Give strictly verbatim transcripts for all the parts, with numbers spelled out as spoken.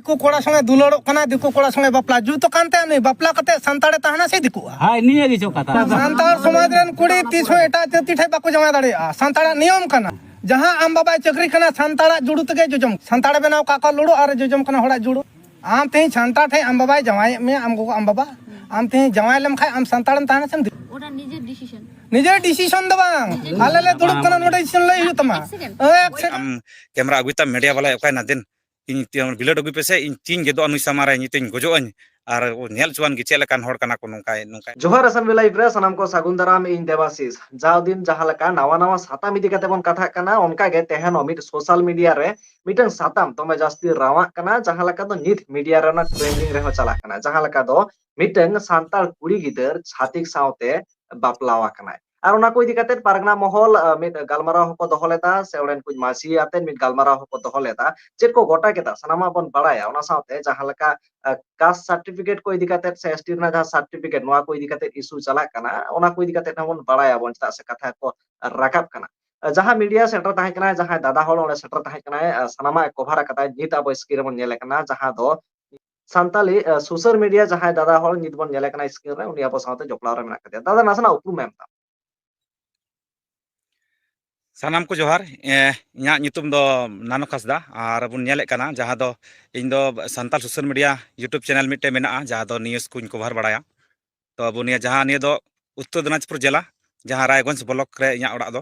ᱫᱤᱠᱩ ᱠᱚᱲᱟ ᱥᱚᱸᱜᱮ ᱫᱩᱞᱟᱹᱲᱚᱜ ᱠᱟᱱᱟ, ᱫᱤᱠᱩ ᱠᱚᱲᱟ ᱥᱚᱸᱜᱮ ᱵᱟᱯᱞᱟ ᱡᱩᱛ ᱟᱠᱟᱱ ᱛᱟᱭᱟ, ᱱᱩᱭ ᱵᱟᱯᱞᱟ ᱠᱟᱛᱮ ᱥᱟᱱᱛᱟᱲᱮ ᱛᱟᱦᱮᱱᱟ ᱥᱮ ᱫᱤᱠᱩᱜᱼᱟ? ᱦᱳᱭ, ᱱᱤᱭᱟᱹ ᱜᱮ ᱪᱚ ᱠᱟᱛᱷᱟ᱾ ᱥᱟᱱᱛᱟᱲ ᱥᱚᱢᱟᱡᱽ ᱨᱮᱱ ᱠᱩᱲᱤ ᱛᱤᱥ ᱦᱚᱸ ᱮᱴᱟᱜ ᱡᱟᱹᱛᱤ ᱴᱷᱮᱱ ᱵᱟᱠᱚ ᱡᱟᱶᱟᱭ ᱫᱟᱲᱮᱭᱟᱜᱼᱟ, ᱥᱟᱱᱛᱟᱲᱟᱜ ᱱᱤᱭᱚᱢ ᱠᱟᱱᱟ᱾ ᱡᱟᱦᱟᱸ ᱟᱢ ᱵᱟᱵᱟᱭ ᱪᱟᱹᱠᱨᱤ ᱠᱟᱱᱟ, ᱥᱟᱱᱛᱟᱲᱟᱜ ᱡᱩᱲᱩ ᱛᱮᱜᱮ ᱡᱚᱡᱚᱢ, ᱥᱟᱱᱛᱟᱲᱮ ᱵᱮᱱᱟᱣ ᱠᱟᱜ ᱠᱚᱣᱟ ᱞᱩᱲᱩ ᱟᱨ ᱡᱚᱡᱚᱢ ᱠᱟᱱᱟ ᱦᱚᱲᱟᱜ ᱡᱩᱲᱩ᱾ ᱟᱢ ᱛᱮᱦᱮᱧ ᱥᱟᱱᱛᱟᱲ ᱴᱷᱮᱱ ᱟᱢ ᱵᱟᱵᱟᱭ ᱡᱟᱶᱟᱭᱮᱫ ᱢᱮᱭᱟ, ᱟᱢ ᱜᱚᱜᱚ ᱟᱢ ᱵᱟᱵᱟ, ᱟᱢ ᱛᱮᱦᱮᱧ ᱡᱟᱶᱟᱭ ᱞᱮᱢ ᱠᱷᱟᱡ ᱟᱢ ᱥᱟᱱᱛᱟᱲᱮᱢ ᱛᱟᱦᱮᱱᱟ ᱥᱮᱢ ᱫᱤᱠᱩ? ᱚᱱᱟ ᱱᱤᱡᱮᱨ ᱰᱤᱥᱤᱥᱚᱱ᱾ ᱱᱤᱡᱮᱨ ᱰᱤᱥᱤᱥᱚᱱ ᱫᱚ ᱵᱟᱝ, ᱟᱞᱮ ᱞᱮ ᱫᱩᱲᱩᱵ ᱠᱟᱱᱟ ᱱᱚᱰᱮ ᱰᱤᱥᱤᱥᱚᱱ ᱞᱟᱹᱭ ᱦᱩᱭᱩᱜ ᱛᱟᱢᱟ᱾ ᱮᱠ ᱥᱮᱠᱮᱱᱰ᱾ ᱟᱢ ᱠᱮᱢᱨᱟ ᱟᱹᱜᱩᱭ ᱛᱟᱢ, ᱢᱤᱰᱤᱭᱟ ᱵᱟᱞᱟᱭ ᱚᱠᱟᱭᱱᱟ? ᱫᱮᱱ ᱤᱧ ᱛᱤ-, ᱵᱤᱞᱟᱹᱰ ᱟᱹᱜᱩᱭ ᱯᱮᱥᱮ, ᱤᱧ ᱛᱤᱧ ᱜᱮᱫᱚᱜᱼᱟ ᱱᱩᱭ ᱥᱟᱢᱟᱝ ᱨᱮ, ᱤᱧ ᱛᱤᱧ ᱜᱚᱡᱚᱜ ᱟᱹᱧ, ᱟᱨ ᱧᱮᱞ ᱦᱚᱪᱚᱣᱟᱱ ᱜᱮ ᱪᱮᱫ ᱞᱮᱠᱟᱱ ᱦᱚᱲ ᱠᱟᱱᱟ ᱠᱚ ᱱᱚᱝᱠᱟᱭ, ᱱᱚᱝᱠᱟᱭ᱾ ᱡᱚᱦᱟᱨ ᱮᱥ ᱮᱢ ᱵᱤ ᱞᱟᱭᱤᱵᱷ ᱨᱮ ᱥᱟᱱᱟᱢ ᱠᱚ ᱥᱟᱹᱜᱩᱱ ᱫᱟᱨᱟᱢ, ᱤᱧ ᱫᱮᱵᱟᱥᱤᱥ᱾ ᱡᱟᱣ ᱫᱤᱱ ᱡᱟᱦᱟᱸ ᱞᱮᱠᱟ ᱱᱟᱣᱟ ᱱᱟᱣᱟ ᱥᱟᱛᱟᱢ ᱤᱫᱤ ᱠᱟᱛᱮ ᱵᱚᱱ ᱠᱟᱛᱷᱟᱜ ᱠᱟᱱᱟ, ᱚᱱᱠᱟ ᱜᱮ ᱛᱮᱦᱮᱧ ᱦᱚᱸ ᱢᱤᱫ ᱥᱳᱥᱟᱞ ᱢᱤᱰᱤᱭᱟ ᱨᱮ ᱢᱤᱫᱴᱟᱝ ᱥᱟᱛᱟᱢ ᱫᱚᱢᱮ ᱡᱟᱹᱥᱛᱤ ᱨᱟᱣᱟᱜ ᱠᱟᱱᱟ, ᱡᱟᱦᱟᱸ ᱞᱮᱠᱟ ᱫᱚ ᱱᱤᱛ ᱢᱤᱰᱤᱭᱟ ᱨᱮ ᱚᱱᱟ ᱴᱨᱮᱱᱰᱤᱝ ᱨᱮᱦᱚᱸ ᱪᱟᱞᱟᱜ ᱠᱟᱱᱟ, ᱡᱟᱦᱟᱸ ᱞᱮᱠᱟ ᱫᱚ ᱢᱤᱫᱴᱟᱝ ᱥᱟᱱᱛᱟᱲ ᱠᱩᱲᱤ ᱜᱤᱫᱟᱹᱨ ᱪᱷᱟᱹᱛᱤᱠ ᱥᱟᱶᱛᱮ ᱵᱟᱯᱞᱟ ᱟᱠᱟᱱᱟᱭ᱾ ᱟᱨ ᱚᱱᱟ ᱠᱚ ᱤᱫᱤ ᱠᱟᱛᱮ ᱯᱟᱨᱜᱟᱱᱟ ᱢᱚᱦᱚᱞ, ᱟ, ᱢᱤᱫ ᱜᱟᱞᱢᱟᱨᱟᱣ ᱦᱚᱸᱠᱚ ᱫᱚᱦᱚ ᱞᱮᱫᱟ, ᱥᱮ ᱚᱸᱰᱮᱱ ᱠᱚ ᱢᱟᱹᱡᱷᱤ ᱟᱛᱮ ᱢᱤᱫ ᱜᱟᱞᱢᱟᱨᱟᱣ ᱦᱚᱸᱠᱚ ᱫᱚᱦᱚ ᱞᱮᱫᱟ᱾ ᱪᱮᱫ ᱠᱚ ᱜᱚᱴᱟ ᱠᱮᱫᱟ ᱥᱟᱱᱟᱢᱟᱜ ᱵᱚᱱ ᱵᱟᱲᱟᱭᱟ᱾ ᱚᱱᱟ ᱥᱟᱶᱛᱮ ᱡᱟᱦᱟᱸ ᱞᱮᱠᱟ, ᱟ, ᱠᱟᱥᱴ ᱥᱟᱨᱴᱤᱯᱷᱤᱠᱮᱴ ᱠᱚ ᱤᱫᱤ ᱠᱟᱛᱮ ᱥᱮ ᱮᱥ ᱴᱤ ᱨᱮᱱᱟᱜ ᱡᱟᱦᱟᱸ ᱥᱟᱨᱴᱤᱯᱷᱤᱠᱮᱴ, ᱱᱚᱣᱟ ᱠᱚ ᱤᱫᱤ ᱠᱟᱛᱮ ᱤᱥᱩ ᱪᱟᱞᱟᱜ ᱠᱟᱱᱟ, ᱚᱱᱟ ᱠᱚ ᱤᱫᱤ ᱠᱟᱛᱮ ᱦᱚᱸ ᱵᱚᱱ ᱵᱟᱲᱟᱭᱟᱵᱚᱱ, ᱪᱮᱫᱟᱜ ᱥᱮ ᱠᱟᱛᱷᱟ ᱠᱚ ᱨᱟᱠᱟᱵ ᱠᱟᱱᱟ᱾ ᱟ, ᱡᱟᱦᱟᱸ ᱢᱤᱰᱤᱭᱟ ᱥᱮᱴᱮᱨ ᱛᱟᱦᱮᱸ ᱠᱟᱱᱟᱭ, ᱡᱟᱦᱟᱸᱭ ᱫᱟᱫᱟ ᱦᱚᱲ ᱚᱸᱰᱮ ᱥᱮᱴᱮᱨ ᱛᱟᱦᱮᱸ ᱠᱟᱱᱟᱭ, ᱟ, ᱥᱟᱱᱟᱢᱟᱜ ᱮ ᱠᱚᱵᱷᱟᱨ ᱟᱠᱟᱫᱟᱭ᱾ ᱱᱤᱛ ᱟᱵᱚ ᱥᱠᱨᱤᱱ ᱨᱮᱵᱚᱱ ᱧᱮᱞᱮ ᱠᱟᱱᱟ, ᱡᱟᱦᱟᱸ ᱫᱚ ᱥᱟᱱᱛᱟᱞᱤ, ᱟ, ᱥᱳᱥᱟᱞ ᱢᱤᱰᱤᱭᱟ ᱡᱟᱦᱟᱸᱭ ᱫᱟᱫᱟ ᱦᱚᱲ ᱱᱤᱛ ᱵᱚᱱ ᱧᱮᱞᱮ ᱠᱟᱱᱟ ᱥᱠᱨᱤᱱ ᱨᱮ, ᱩᱱᱤ ᱟᱵᱚ ᱥᱟᱶᱛᱮ ᱡᱚᱯᱲᱟᱣ ᱨᱮ ᱢᱮᱱᱟᱜ ᱟᱠᱟᱫᱮᱭᱟ᱾ ᱫᱟᱫᱟ, ᱱᱟᱥᱮᱱᱟᱜ ᱩᱯᱨᱩᱢ ᱮᱢ ᱛᱟᱢ᱾ ᱥᱟᱱᱟᱢ ᱠᱚ ᱡᱚᱦᱟᱨ᱾ ᱮ, ᱤᱧᱟᱹᱜ ᱧᱩᱛᱩᱢ ᱫᱚ ᱱᱟᱱᱚ ᱦᱟᱸᱥᱫᱟ, ᱟᱨ ᱵᱚᱱ ᱧᱮᱞᱮᱫ ᱠᱟᱱᱟ ᱡᱟᱦᱟᱸ ᱫᱚ ᱤᱧ ᱫᱚ Santal social media YouTube channel ᱢᱤᱫᱴᱮᱱ ᱢᱮᱱᱟᱜᱼᱟ, ᱡᱟᱦᱟᱸ ᱫᱚ ᱱᱤᱭᱩᱡᱽ ᱠᱚᱧ ᱠᱚᱵᱷᱟᱨ ᱵᱟᱲᱟᱭᱟ᱾ ᱛᱚ ᱟᱵᱚ ᱱᱤᱭᱟᱹ ᱡᱟᱦᱟᱸ, ᱱᱤᱭᱟᱹ ᱫᱚ ᱩᱛᱛᱚᱨ ᱫᱤᱱᱟᱡᱽᱯᱩᱨ ᱡᱮᱞᱟ, ᱡᱟᱦᱟᱸ ᱨᱟᱭᱜᱚᱸᱡᱽ ᱵᱞᱚᱠ ᱨᱮ ᱤᱧᱟᱹᱜ ᱚᱲᱟᱜ ᱫᱚ᱾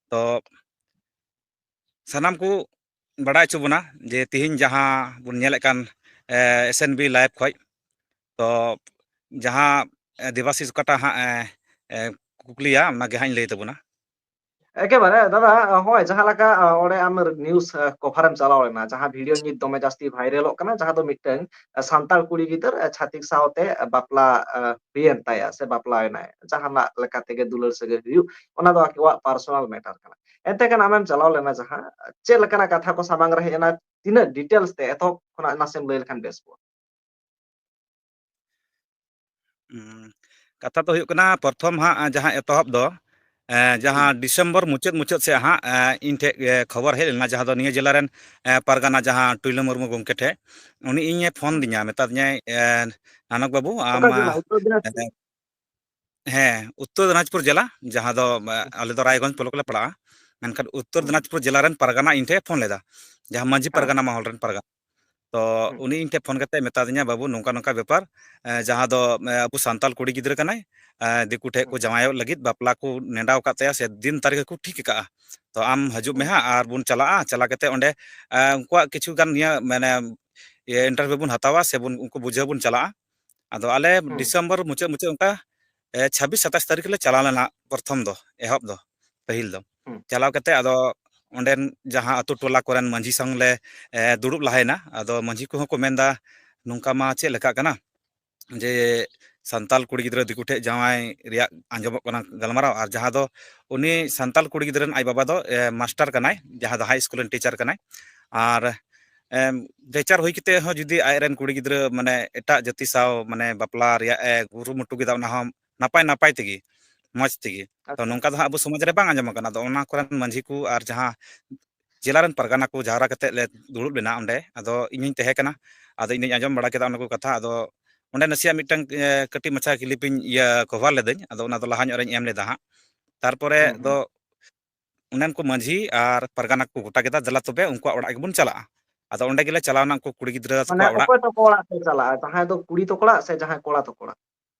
ᱛᱚ ᱥᱟᱱᱟᱢ ᱠᱚ ᱵᱟᱲᱟᱭ ᱦᱚᱪᱚ ᱵᱚᱱᱟ ᱡᱮ ᱛᱤᱦᱤᱧ ᱡᱟᱦᱟᱸ ᱵᱚᱱ ᱧᱮᱞᱮᱫ ᱠᱟᱱ, ᱮ, ᱮᱥ ᱮᱱ ᱵᱤ ᱞᱟᱭᱤᱵᱷ ᱠᱷᱚᱡ, ᱛᱚ ᱡᱟᱦᱟᱸ, ᱮ, ᱫᱮᱵᱟᱥᱤᱥ ᱚᱠᱟᱴᱟᱜ ᱦᱟᱸᱜ, ᱮ, ᱮ, ᱠᱩᱠᱞᱤᱭᱟ, ᱚᱱᱟᱜᱮ ᱦᱟᱸᱜ ᱤᱧ ᱞᱟᱹᱭ ᱛᱟᱵᱚᱱᱟ᱾ ᱮᱠᱮᱵᱟᱨᱮ ᱫᱟᱫᱟ, ᱦᱚᱸᱜᱼᱚᱭ ᱡᱟᱦᱟᱸ ᱞᱮᱠᱟ, ᱟ, ᱚᱸᱰᱮ ᱟᱢ ᱱᱤᱭᱩᱡᱽ, ᱟ, ᱠᱚᱵᱷᱟᱨᱮᱢ ᱪᱟᱞᱟᱣ ᱞᱮᱱᱟ, ᱡᱟᱦᱟᱸ ᱵᱷᱤᱰᱤᱭᱳ ᱱᱤᱛ ᱫᱚᱢᱮ ᱡᱟᱹᱥᱛᱤ ᱵᱷᱟᱭᱨᱟᱞᱚᱜ ᱠᱟᱱᱟ, ᱡᱟᱦᱟᱸ ᱫᱚ ᱢᱤᱫᱴᱟᱝ, ᱟ, ᱥᱟᱱᱛᱟᱲ ᱠᱩᱲᱤ ᱜᱤᱫᱟᱹᱨ, ᱟ, ᱪᱷᱟᱹᱛᱤᱠ ᱥᱟᱶᱛᱮ, ᱟ, ᱵᱟᱯᱞᱟ, ᱟ, ᱦᱩᱭᱮᱱ ᱛᱟᱭᱟ ᱥᱮ ᱵᱟᱯᱞᱟᱭᱮᱱᱟᱭ, ᱡᱟᱦᱟᱱᱟᱜ ᱞᱮᱠᱟ ᱛᱮᱜᱮ ᱫᱩᱞᱟᱹᱲ ᱥᱟᱹᱜᱟᱹᱭ ᱦᱩᱭᱩᱜ, ᱚᱱᱟ ᱫᱚ ᱟᱠᱚᱣᱟᱜ ᱯᱟᱨᱥᱚᱱᱟᱞ ᱢᱮᱴᱟᱨ ᱠᱟᱱᱟ᱾ ᱮᱱᱛᱮ ᱠᱷᱟᱱ ᱟᱢᱮᱢ ᱪᱟᱞᱟᱣ ᱞᱮᱱᱟ ᱡᱟᱦᱟᱸ, ᱪᱮᱫ ᱞᱮᱠᱟᱱᱟᱜ ᱠᱟᱛᱷᱟ ᱠᱚ ᱥᱟᱢᱟᱝ ᱨᱮ ᱦᱮᱡ ᱮᱱᱟ, ᱛᱤᱱᱟᱹᱜ ᱰᱤᱴᱮᱞᱥ ᱛᱮ ᱮᱛᱚᱦᱚᱵ ᱠᱷᱚᱱᱟᱜ ᱱᱟᱥᱮᱢ ᱞᱟᱹᱭ ᱞᱮᱠᱷᱟᱱ ᱵᱮᱥ ᱠᱚᱜᱼᱟ? ᱩᱸ, ᱠᱟᱛᱷᱟ ᱫᱚ ᱦᱩᱭᱩᱜ ᱠᱟᱱᱟ, ᱯᱨᱚᱛᱷᱚᱢ ᱦᱟᱸᱜ ᱡᱟᱦᱟᱸ ᱮᱛᱚᱦᱚᱵ ᱫᱚ, ᱮ, ᱡᱟᱦᱟᱸ ᱦᱩᱸ᱾ ᱰᱤᱥᱮᱢᱵᱚᱨ ᱢᱩᱪᱟᱹᱫ ᱢᱩᱪᱟᱹᱫ ᱥᱮᱫ ᱦᱟᱸᱜ, ᱮ, ᱤᱧ ᱴᱷᱮᱡ, ᱮ, ᱠᱷᱚᱵᱚᱨ ᱦᱮᱡ ᱞᱮᱱᱟ, ᱡᱟᱦᱟᱸ ᱫᱚ ᱱᱤᱭᱟᱹ ᱡᱮᱞᱟ ᱨᱮᱱ, ᱮ, ᱯᱟᱨᱜᱟᱱᱟ, ᱡᱟᱦᱟᱸ ᱴᱩᱭᱞᱟᱹ ᱢᱩᱨᱢᱩ ᱜᱚᱢᱠᱮ ᱴᱷᱮᱡ, ᱩᱱᱤ ᱤᱧᱮ ᱯᱷᱳᱱ ᱦᱩᱸ᱾ ᱫᱤᱧᱟ, ᱢᱮᱛᱟᱫᱤᱧᱟᱭ, ᱮ, "ᱱᱟᱱᱚᱠ ᱵᱟᱹᱵᱩ, ᱟᱢ, ᱚᱠᱟ ᱡᱮᱞᱟ? ᱩᱛᱛᱚᱨ ᱫᱤᱱᱟᱡᱽᱯᱩᱨ? ᱮ, ᱦᱮᱸ, ᱩᱛᱛᱚᱨ ᱫᱤᱱᱟᱡᱽᱯᱩᱨ ᱡᱮᱞᱟ, ᱡᱟᱦᱟᱸ ᱫᱚ, ᱮ, ᱟᱞᱮ ᱫᱚ ᱨᱟᱭᱜᱚᱸᱡᱽ ᱵᱞᱚᱠ ᱞᱮ ᱯᱟᱲᱟᱜᱼᱟ, ᱢᱮᱱᱠᱷᱟᱱ ᱩᱛᱛᱚᱨ ᱦᱩᱸ᱾ ᱫᱤᱱᱟᱡᱽᱯᱩᱨ ᱡᱮᱞᱟ ᱨᱮᱱ ᱯᱟᱨᱜᱟᱱᱟ ᱤᱧ ᱴᱷᱮᱡ ᱯᱷᱳᱱ ᱞᱮᱫᱟ, ᱡᱟᱦᱟᱸ ᱢᱟᱹᱡᱷᱤ ᱦᱮᱸ᱾ ᱯᱟᱨᱜᱟᱱᱟ ᱢᱚᱦᱚᱞ ᱨᱮᱱ ᱯᱟᱨᱜᱟᱱᱟ᱾ ᱛᱚ ᱦᱩᱸ᱾ ᱩᱱᱤ ᱤᱧ ᱴᱷᱮᱡ ᱯᱷᱳᱱ ᱠᱟᱛᱮ ᱢᱮᱛᱟᱫᱤᱧᱟ, "ᱵᱟᱹᱵᱩ, ᱱᱚᱝᱠᱟ ᱱᱚᱝᱠᱟ ᱵᱮᱯᱟᱨ, ᱮ, ᱡᱟᱦᱟᱸ ᱫᱚ, ᱮ, ᱟᱵᱚ ᱥᱟᱱᱛᱟᱞ ᱠᱩᱲᱤ ᱜᱤᱫᱽᱨᱟᱹ ᱠᱟᱱᱟᱭ, ᱮ, ᱫᱤᱠᱩ ᱴᱷᱮᱡ ᱠᱚ ᱦᱩᱸ᱾ ᱡᱟᱶᱟᱭᱚᱜ ᱞᱟᱹᱜᱤᱫ ᱵᱟᱯᱞᱟ ᱠᱚ ᱱᱮᱰᱟᱣ ᱟᱠᱟᱫ ᱛᱟᱭᱟ ᱥᱮ ᱫᱤᱱ ᱛᱟᱹᱨᱤᱠᱷ ᱠᱚ ᱴᱷᱤᱠ ᱟᱠᱟᱫᱼᱟ᱾ ᱛᱚ ᱟᱢ ᱦᱤᱡᱩᱜ ᱢᱮ ᱦᱩᱸ᱾ ᱦᱟᱸᱜ ᱟᱨ ᱵᱚᱱ ᱪᱟᱞᱟᱜᱼᱟ, ᱪᱟᱞᱟᱣ ᱠᱟᱛᱮ ᱚᱸᱰᱮ, ᱮ, ᱩᱱᱠᱩᱣᱟᱜ ᱠᱤᱪᱷᱩ ᱜᱟᱱ ᱱᱤᱭᱟᱹ ᱢᱟᱱᱮ, ᱤᱭᱟᱹ, ᱤᱱᱴᱟᱨᱵᱷᱤᱭᱩ ᱵᱚᱱ ᱦᱟᱛᱟᱣᱟ ᱥᱮ ᱵᱚᱱ, ᱩᱱᱠᱩ ᱵᱩᱡᱷᱟᱹᱣ ᱵᱚᱱ ᱪᱟᱞᱟᱜᱼᱟ᱾ ᱟᱫᱚ ᱟᱞᱮ ᱦᱩᱸ᱾ ᱰᱤᱥᱮᱢᱵᱚᱨ ᱢᱩᱪᱟᱹᱫ ᱢᱩᱪᱟᱹᱫ ᱚᱱᱠᱟ, ᱮ, ᱪᱷᱟᱵᱵᱤᱥ ᱥᱟᱛᱟᱭᱤᱥ ᱛᱟᱹᱨᱤᱠᱷ ᱞᱮ ᱪᱟᱞᱟᱣ ᱞᱮᱱᱟ ᱯᱨᱚᱛᱷᱚᱢ ᱫᱚ, ᱮᱦᱚᱵ ᱫᱚ᱾ ᱦᱩᱸ᱾ ᱪᱟᱞᱟᱣ ᱠᱟᱛᱮ ᱟᱫᱚ ᱚᱸᱰᱮᱱ ᱡᱟᱦᱟᱸ ᱟᱛᱳ ᱴᱚᱞᱟ ᱠᱚᱨᱮᱱ ᱢᱟᱹᱡᱷᱤ ᱥᱟᱶ ᱞᱮ, ᱮ, ᱫᱩᱲᱩᱵ ᱞᱟᱦᱟᱭᱮᱱᱟ᱾ ᱟᱫᱚ ᱢᱟᱹᱡᱷᱤ ᱠᱚᱦᱚᱸ ᱠᱚ ᱢᱮᱱᱫᱟ, "ᱱᱚᱝᱠᱟ ᱢᱟ ᱪᱮᱫ ᱞᱮᱠᱟᱜ ᱠᱟᱱᱟ ᱡᱮ ᱥᱟᱱᱛᱟᱞ ᱠᱩᱲᱤ ᱜᱤᱫᱽᱨᱟᱹ ᱫᱤᱠᱩ ᱴᱷᱮᱡ ᱡᱟᱶᱟᱭ ᱨᱮᱭᱟᱜ ᱟᱸᱡᱚᱢᱚᱜ ᱠᱟᱱᱟ ᱜᱟᱞᱢᱟᱨᱟᱣ, ᱟᱨ ᱡᱟᱦᱟᱸ ᱫᱚ ᱩᱱᱤ ᱥᱟᱱᱛᱟᱞ ᱠᱩᱲᱤ ᱜᱤᱫᱽᱨᱟᱹ ᱨᱮᱱ ᱟᱡ ᱵᱟᱵᱟ ᱫᱚ, ᱮ, ᱢᱟᱥᱴᱟᱨ ᱠᱟᱱᱟᱭ, ᱡᱟᱦᱟᱸ ᱫᱚ ᱦᱟᱭ ᱥᱠᱩᱞ ᱨᱮᱱ ᱴᱤᱪᱟᱨ ᱠᱟᱱᱟᱭ, ᱟᱨ, ᱮᱢ, ᱴᱤᱪᱟᱨ ᱦᱩᱭ ᱠᱟᱛᱮ ᱦᱚᱸ ᱡᱩᱫᱤ ᱟᱡ ᱨᱮᱱ ᱠᱩᱲᱤ ᱜᱤᱫᱽᱨᱟᱹ ᱢᱟᱱᱮ ᱮᱴᱟᱜ ᱡᱟᱹᱛᱤ ᱥᱟᱶ ᱢᱟᱱᱮ ᱵᱟᱯᱞᱟ ᱨᱮᱭᱟᱜ ᱮ ᱠᱩᱨᱩᱢᱩᱴᱩ ᱠᱮᱫᱟ, ᱚᱱᱟ ᱦᱚᱸ ᱱᱟᱯᱟᱭ ᱱᱟᱯᱟᱭ ᱛᱮᱜᱮ, ᱢᱚᱡᱽ ᱛᱮᱜᱮ᱾ ᱛᱚ ᱟᱪᱪᱷᱟ᱾ ᱱᱚᱝᱠᱟ ᱫᱚ ᱦᱟᱸᱜ ᱟᱵᱚ ᱥᱚᱢᱟᱡᱽ ᱨᱮ ᱵᱟᱝ ᱟᱸᱡᱚᱢ ᱟᱠᱟᱱᱟ᱾ ᱟᱫᱚ ᱚᱱᱟ ᱠᱚᱨᱮᱱ ᱢᱟᱹᱡᱷᱤ ᱠᱚ ᱟᱨ ᱡᱟᱦᱟᱸ ᱡᱮᱞᱟ ᱨᱮᱱ ᱯᱟᱨᱜᱟᱱᱟ ᱠᱚ ᱡᱟᱣᱨᱟ ᱠᱟᱛᱮ ᱞᱮ ᱫᱩᱲᱩᱵ ᱞᱮᱱᱟ ᱚᱸᱰᱮ᱾ ᱟᱫᱚ ᱤᱧ ᱦᱚᱧ ᱛᱟᱦᱮᱸ ᱠᱟᱱᱟ᱾ ᱟᱫᱚ ᱤᱧ ᱫᱚᱧ ᱟᱸᱡᱚᱢ ᱵᱟᱲᱟ ᱠᱮᱫᱟ ᱚᱱᱟ ᱠᱚ ᱠᱟᱛᱷᱟ᱾ ᱟᱫᱚ ᱚᱸᱰᱮ ᱱᱟᱥᱮᱭᱟᱜ ᱢᱤᱫᱴᱟᱝ, ᱮ, ᱠᱟᱹᱴᱤᱡ ᱢᱟᱪᱷᱟ clip ᱤᱧ, ᱤᱭᱟᱹ, cover ᱞᱮᱫᱟᱹᱧ᱾ ᱟᱫᱚ ᱚᱱᱟ ᱫᱚ ᱞᱟᱦᱟ ᱧᱚᱜ ᱨᱮᱧ ᱮᱢ ᱞᱮᱫᱟ ᱦᱟᱸᱜ᱾ ᱛᱟᱨᱯᱚᱨᱮ ᱦᱩᱸ, ᱫᱚ ᱦᱩᱸ᱾ ᱚᱱᱮ ᱩᱱᱠᱩ ᱢᱟᱹᱡᱷᱤ ᱟᱨ ᱯᱟᱨᱜᱟᱱᱟ ᱠᱚ ᱜᱚᱴᱟ ᱠᱮᱫᱟ, "ᱫᱮᱞᱟ ᱛᱚᱵᱮ ᱩᱱᱠᱩᱣᱟᱜ ᱚᱲᱟᱜ ᱜᱮᱵᱚᱱ ᱪᱟᱞᱟᱜᱼᱟ᱾" ᱟᱫᱚ ᱚᱸᱰᱮ ᱜᱮᱞᱮ ᱪᱟᱞᱟᱣᱱᱟ, ᱩᱱᱠᱩ ᱠᱩᱲᱤ ᱜᱤᱫᱽᱨᱟᱹ ᱢᱟᱱᱮ ᱛᱟᱠᱚᱣᱟᱜ ᱚᱲᱟᱜ᱾ ᱚᱠᱚᱭ ᱛᱟᱠᱚ ᱚᱲᱟᱜ ᱯᱮ ᱪᱟᱞᱟᱜᱼᱟ? ᱡᱟᱦᱟᱸᱭ ᱫᱚ ᱠᱩᱲᱤ ᱛᱟᱠᱚ ᱚᱲᱟᱜ ᱥᱮ ᱡᱟᱦᱟᱸᱭ ᱠᱚᱲᱟ ᱛᱟᱠᱚ ᱚᱲᱟᱜ?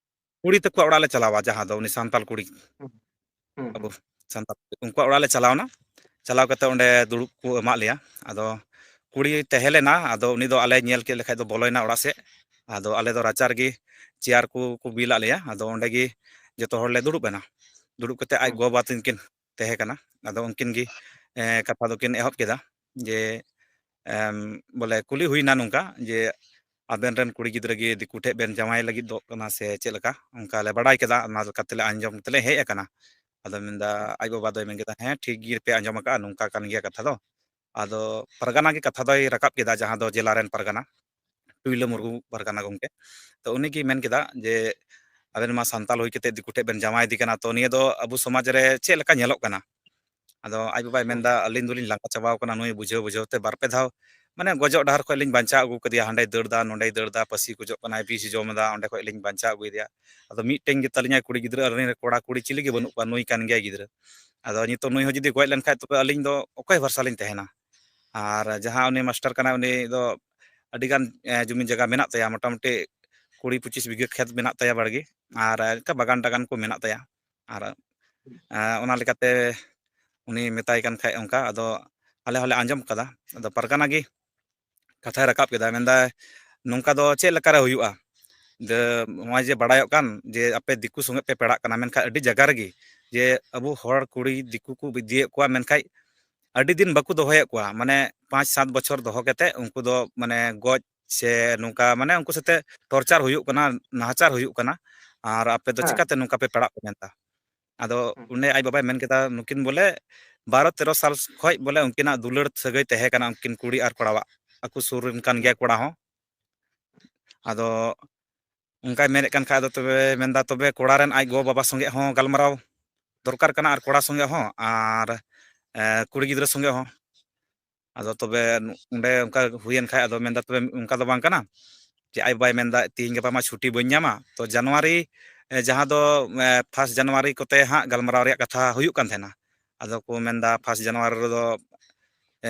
ᱠᱩᱲᱤ ᱛᱟᱠᱚᱣᱟᱜ ᱚᱲᱟᱜ ᱞᱮ ᱪᱟᱞᱟᱣᱟ, ᱡᱟᱦᱟᱸ ᱫᱚ ᱩᱱᱤ ᱥᱟᱱᱛᱟᱞ ᱠᱩᱲᱤ, ᱦᱩᱸ, ᱦᱩᱸ, ᱟᱵᱚ ᱦᱩᱸ᱾ ᱥᱟᱱᱛᱟᱞ ᱠᱩᱲᱤ, ᱩᱱᱠᱩᱣᱟᱜ ᱚᱲᱟᱜ ᱞᱮ ᱪᱟᱞᱟᱣᱱᱟ᱾ ᱪᱟᱞᱟᱣ ᱠᱟᱛᱮ ᱚᱸᱰᱮ ᱫᱩᱲᱩᱵ ᱠᱚ ᱮᱢᱟᱜ ᱞᱮᱭᱟ᱾ ᱟᱫᱚ ᱠᱩᱲᱤ ᱛᱟᱦᱮᱸ ᱞᱮᱱᱟ, ᱟᱫᱚ ᱩᱱᱤ ᱫᱚ ᱟᱞᱮ ᱧᱮᱞ ᱠᱮᱫ ᱞᱮᱠᱷᱟᱡ ᱫᱚ ᱵᱚᱞᱚᱭᱮᱱᱟ ᱚᱲᱟᱜ ᱥᱮᱫ᱾ ᱟᱫᱚ ᱟᱞᱮ ᱫᱚ ᱨᱟᱪᱟ ᱨᱮᱜᱮ ᱪᱮᱭᱟᱨ ᱠᱚ, ᱠᱚ ᱵᱤᱞᱟᱜ ᱞᱮᱭᱟ᱾ ᱟᱫᱚ ᱚᱸᱰᱮ ᱜᱮ ᱡᱚᱛᱚ ᱦᱚᱲ ᱞᱮ ᱫᱩᱲᱩᱵ ᱮᱱᱟ᱾ ᱫᱩᱲᱩᱵ ᱠᱟᱛᱮ ᱟᱡ ᱦᱩᱸ᱾ ᱜᱚ ᱵᱟᱵᱟ ᱛᱟᱹᱠᱤᱱ ᱠᱤᱱ ᱛᱟᱦᱮᱸ ᱠᱟᱱᱟ᱾ ᱟᱫᱚ ᱩᱱᱠᱤᱱ ᱜᱮ, ᱮ, ᱠᱟᱛᱷᱟ ᱫᱚᱠᱤᱱ ᱮᱦᱚᱵ ᱠᱮᱫᱟ ᱡᱮ, ᱮᱢ, ᱵᱚᱞᱮ ᱠᱩᱞᱤ ᱦᱩᱭᱱᱟ ᱱᱚᱝᱠᱟ ᱡᱮ, "ᱟᱵᱮᱱ ᱨᱮᱱ ᱠᱩᱲᱤ ᱜᱤᱫᱽᱨᱟᱹ ᱜᱮ ᱫᱤᱠᱩ ᱴᱷᱮᱡ ᱵᱮᱱ ᱡᱟᱶᱟᱭ ᱞᱟᱹᱜᱤᱫᱚᱜ ᱠᱟᱱᱟ ᱥᱮ ᱪᱮᱫ ᱞᱮᱠᱟ?" ᱚᱱᱠᱟ ᱞᱮ ᱵᱟᱲᱟᱭ ᱠᱮᱫᱟ, ᱚᱱᱟ ᱞᱮᱠᱟ ᱛᱮᱞᱮ ᱟᱸᱡᱚᱢ ᱛᱮᱞᱮ ᱦᱮᱡ ᱟᱠᱟᱱᱟ᱾ ᱟᱫᱚ ᱢᱮᱱᱫᱟ, ᱦᱩᱸ᱾ ᱟᱡ ᱵᱟᱵᱟ ᱫᱚᱭ ᱢᱮᱱ ᱠᱮᱫᱟ, "ᱦᱮᱸ, ᱴᱷᱤᱠ ᱜᱮᱯᱮ ᱟᱸᱡᱚᱢ ᱟᱠᱟᱫᱼᱟ, ᱱᱚᱝᱠᱟ ᱠᱟᱱ ᱜᱮᱭᱟ ᱠᱟᱛᱷᱟ ᱫᱚ᱾" ᱟᱫᱚ ᱯᱟᱨᱜᱟᱱᱟ ᱜᱮ ᱠᱟᱛᱷᱟ ᱫᱚᱭ ᱨᱟᱠᱟᱵ ᱠᱮᱫᱟ, ᱡᱟᱦᱟᱸ ᱫᱚ ᱡᱮᱞᱟ ᱨᱮᱱ ᱯᱟᱨᱜᱟᱱᱟ, ᱴᱩᱭᱞᱟᱹ ᱦᱩᱸ᱾ ᱢᱩᱨᱢᱩ ᱯᱟᱨᱜᱟᱱᱟ ᱜᱚᱢᱠᱮ᱾ ᱛᱚ ᱩᱱᱤ ᱜᱮ ᱢᱮᱱ ᱠᱮᱫᱟ ᱡᱮ, ᱟ, ᱟᱵᱮᱱ ᱢᱟ ᱥᱟᱱᱛᱟᱲ ᱦᱩᱭ ᱠᱟᱛᱮ ᱫᱤᱠᱩ ᱴᱷᱮᱱ ᱵᱮᱱ ᱡᱟᱶᱟᱭ ᱤᱫᱤ ᱠᱟᱱᱟ, ᱛᱚ ᱱᱤᱭᱟᱹ ᱫᱚ ᱟᱵᱚ ᱥᱚᱢᱟᱡᱽ ᱨᱮ ᱪᱮᱫ ᱞᱮᱠᱟ ᱧᱮᱞᱚᱜ ᱠᱟᱱᱟ? ᱟᱫᱚ ᱟᱡ ᱵᱟᱵᱟᱭ ᱢᱮᱱᱫᱟ, ᱟᱹᱞᱤᱧ ᱫᱚᱞᱤᱧ ᱞᱟᱸᱜᱟ ᱪᱟᱵᱟᱣ ᱠᱟᱱᱟ ᱱᱩᱭ ᱵᱩᱡᱷᱟᱹᱣ ᱵᱩᱡᱷᱟᱹᱣ ᱛᱮ, ᱵᱟᱨ ᱯᱮ ᱫᱷᱟᱣ ᱢᱟᱱᱮ ᱜᱚᱡᱚᱜ ᱰᱟᱦᱟᱨ ᱠᱷᱚᱱ ᱞᱤᱧ ᱵᱟᱧᱪᱟᱣ ᱟᱹᱜᱩ ᱠᱟᱫᱮᱭᱟ, ᱦᱟᱸᱰᱮᱭ ᱫᱟᱹᱲ ᱫᱟ, ᱱᱚᱸᱰᱮᱭ ᱫᱟᱹᱲ ᱫᱟ, ᱯᱟᱹᱥᱤ ᱠᱚ ᱡᱚᱜ ᱠᱟᱱᱟᱭ, ᱵᱤᱥ ᱡᱚᱢ ᱮᱫᱟ, ᱚᱸᱰᱮ ᱠᱷᱚᱱ ᱞᱤᱧ ᱵᱟᱧᱪᱟᱣ ᱟᱹᱜᱩᱭᱮᱫᱮᱭᱟ᱾ ᱟᱫᱚ ᱢᱤᱫᱴᱮᱱ ᱜᱮᱛᱟᱞᱤᱧᱟᱭ ᱠᱩᱲᱤ ᱜᱤᱫᱽᱨᱟᱹ, ᱟᱹᱞᱤᱧ ᱨᱮᱱ ᱠᱚᱲᱟ ᱠᱩᱲᱤ ᱪᱤᱞᱤ ᱜᱮ ᱵᱟᱹᱱᱩᱜ ᱠᱚᱣᱟ, ᱱᱩᱭ ᱠᱟᱱ ᱜᱮᱭᱟᱭ ᱜᱤᱫᱽᱨᱟᱹ᱾ ᱟᱫᱚ ᱱᱤᱛᱚᱜ ᱱᱩᱭ ᱦᱚᱸ ᱡᱩᱫᱤ ᱜᱚᱡ ᱞᱮᱱᱠᱷᱟᱡ, ᱛᱚᱵᱮ ᱟᱹᱞᱤᱧ ᱫᱚ ᱚᱠᱚᱭ ᱵᱷᱚᱨᱥᱟ ᱞᱤᱧ ᱛᱟᱦᱮᱱᱟ? ᱟᱨ ᱡᱟᱦᱟᱸ ᱩᱱᱤ ᱢᱟᱥᱴᱟᱨ ᱠᱟᱱᱟᱭ, ᱩᱱᱤ ᱫᱚ ᱟᱹᱰᱤᱜᱟᱱ, ᱮ, ᱡᱩᱢᱤ ᱡᱟᱭᱜᱟ ᱢᱮᱱᱟᱜ ᱛᱟᱭᱟ, ᱢᱚᱴᱟᱢᱩᱴᱤ ᱠᱩᱲᱤ ᱯᱚᱸᱪᱤᱥ ᱵᱤᱜᱷᱟᱹ ᱠᱷᱮᱛ ᱢᱮᱱᱟᱜ ᱛᱟᱭᱟ ᱵᱟᱲᱜᱮ, ᱟᱨ ᱚᱱᱠᱟ ᱵᱟᱜᱟᱱ ᱴᱟᱜᱟᱱ ᱠᱚ ᱢᱮᱱᱟᱜ ᱛᱟᱭᱟ᱾ ᱟᱨ, ᱮ, ᱚᱱᱟ ᱞᱮᱠᱟᱛᱮ ᱩᱱᱤ ᱢᱮᱛᱟᱭ ᱠᱟᱱ ᱠᱷᱟᱡ ᱚᱱᱠᱟ, ᱟᱫᱚ ᱟᱞᱮ ᱦᱚᱸᱞᱮ ᱟᱸᱡᱚᱢ ᱠᱟᱫᱟ᱾ ᱟᱫᱚ ᱯᱟᱨᱜᱟᱱᱟ ᱜᱮ ᱠᱟᱛᱷᱟᱭ ᱨᱟᱠᱟᱵ ᱠᱮᱫᱟ, ᱢᱮᱱᱫᱟᱭ, "ᱱᱚᱝᱠᱟ ᱫᱚ ᱪᱮᱫ ᱞᱮᱠᱟᱨᱮ ᱦᱩᱭᱩᱜᱼᱟ? ᱡᱮ ᱱᱚᱜᱼᱚᱭ ᱡᱮ ᱵᱟᱲᱟᱭᱚᱜ ᱠᱟᱱ ᱡᱮ ᱟᱯᱮ ᱫᱤᱠᱩ ᱥᱚᱸᱜᱮ ᱯᱮ ᱯᱮᱲᱟᱜ ᱠᱟᱱᱟ, ᱢᱮᱱᱠᱷᱟᱱ ᱟᱹᱰᱤ ᱡᱟᱭᱜᱟ ᱨᱮᱜᱮ ᱡᱮ ᱟᱵᱚ ᱦᱚᱲ ᱠᱩᱲᱤ ᱫᱤᱠᱩ ᱠᱚ ᱤᱫᱤᱭᱮᱫ ᱠᱚᱣᱟ, ᱢᱮᱱᱠᱷᱟᱱ ᱟᱹᱰᱤ ᱫᱤᱱ ᱵᱟᱠᱚ ᱫᱚᱦᱚᱭᱮᱫ ᱠᱚᱣᱟ, ᱢᱟᱱᱮ ᱯᱟᱸᱪ ᱥᱟᱛ ᱵᱚᱪᱷᱚᱨ ᱫᱚᱦᱚ ᱠᱟᱛᱮ ᱩᱱᱠᱩ ᱫᱚ ᱢᱟᱱᱮ ᱜᱚᱡ ᱥᱮ ᱱᱚᱝᱠᱟ ᱢᱟᱱᱮ ᱩᱱᱠᱩ ᱥᱟᱛᱮ ᱴᱚᱨᱪᱟᱨ ᱦᱩᱭᱩᱜ ᱠᱟᱱᱟ, ᱱᱟᱦᱟᱪᱟᱨ ᱦᱩᱭᱩᱜ ᱠᱟᱱᱟ, ᱟᱨ ᱟᱯᱮ ᱫᱚ ᱦᱮᱸ᱾ ᱪᱤᱠᱟᱛᱮ ᱱᱚᱝᱠᱟ ᱯᱮ ᱯᱮᱲᱟᱜ ᱠᱚ?" ᱢᱮᱱᱫᱟ᱾ ᱟᱫᱚ ᱦᱮᱸ᱾ ᱚᱸᱰᱮ ᱟᱡ ᱵᱟᱵᱟᱭ ᱢᱮᱱ ᱠᱮᱫᱟ, ᱱᱩᱠᱤᱱ ᱵᱚᱞᱮ ᱵᱟᱨᱚ ᱛᱮᱨᱚ ᱥᱟᱞ ᱠᱷᱚᱡ ᱵᱚᱞᱮ ᱩᱱᱠᱤᱱᱟᱜ ᱫᱩᱞᱟᱹᱲ ᱥᱟᱹᱜᱟᱹᱭ ᱛᱟᱦᱮᱸ ᱠᱟᱱᱟ ᱩᱱᱠᱤᱱ ᱠᱩᱲᱤ ᱟᱨ ᱠᱚᱲᱟᱣᱟᱜ, ᱟᱠᱚ ᱥᱩᱨ ᱨᱮᱱ ᱠᱟᱱ ᱜᱮᱭᱟ ᱠᱚᱲᱟ ᱦᱚᱸ᱾ ᱟᱫᱚ ᱚᱱᱠᱟᱭ ᱢᱮᱱᱮᱫ ᱠᱟᱱ ᱠᱷᱟᱡ, ᱟᱫᱚ ᱛᱚᱵᱮ ᱢᱮᱱᱫᱟ, ᱛᱚᱵᱮ ᱠᱚᱲᱟ ᱨᱮᱱ ᱟᱡ ᱜᱚ ᱵᱟᱵᱟ ᱥᱚᱸᱜᱮ ᱦᱚᱸ ᱜᱟᱞᱢᱟᱨᱟᱣ ᱫᱚᱨᱠᱟᱨ ᱠᱟᱱᱟ ᱟᱨ ᱠᱚᱲᱟ ᱥᱚᱸᱜᱮ ᱦᱚᱸ, ᱟᱨ, ᱮ, ᱠᱩᱲᱤ ᱜᱤᱫᱽᱨᱟᱹ ᱥᱚᱸᱜᱮ ᱦᱚᱸ᱾ ᱟᱫᱚ ᱛᱚᱵᱮ ᱚᱸᱰᱮ ᱚᱱᱠᱟ ᱦᱩᱭᱮᱱ ᱠᱷᱟᱡ, ᱟᱫᱚ ᱢᱮᱱᱫᱟ, ᱛᱚᱵᱮ ᱚᱱᱠᱟ ᱫᱚ ᱵᱟᱝ ᱠᱟᱱᱟ ᱡᱮ ᱟᱡ ᱵᱟᱵᱟᱭ ᱢᱮᱱᱫᱟ, "ᱛᱤᱦᱤᱧ ᱜᱟᱯᱟ ᱢᱟ ᱪᱷᱩᱴᱤ ᱵᱟᱹᱧ ᱧᱟᱢᱟ, ᱛᱚ ᱡᱟᱱᱩᱣᱟᱨᱤ, ᱮ, ᱡᱟᱦᱟᱸ ᱫᱚ, ᱮ, ᱯᱷᱟᱥᱴ ᱡᱟᱱᱩᱣᱟᱨᱤ ᱠᱚᱛᱮ ᱦᱟᱸᱜ ᱜᱟᱞᱢᱟᱨᱟᱣ ᱨᱮᱭᱟᱜ ᱠᱟᱛᱷᱟ ᱦᱩᱭᱩᱜ ᱠᱟᱱ ᱛᱟᱦᱮᱱᱟ᱾ ᱟᱫᱚ ᱠᱚ ᱢᱮᱱᱫᱟ, ᱯᱷᱟᱥᱴ ᱡᱟᱱᱩᱣᱟᱨᱤ ᱨᱮᱫᱚ,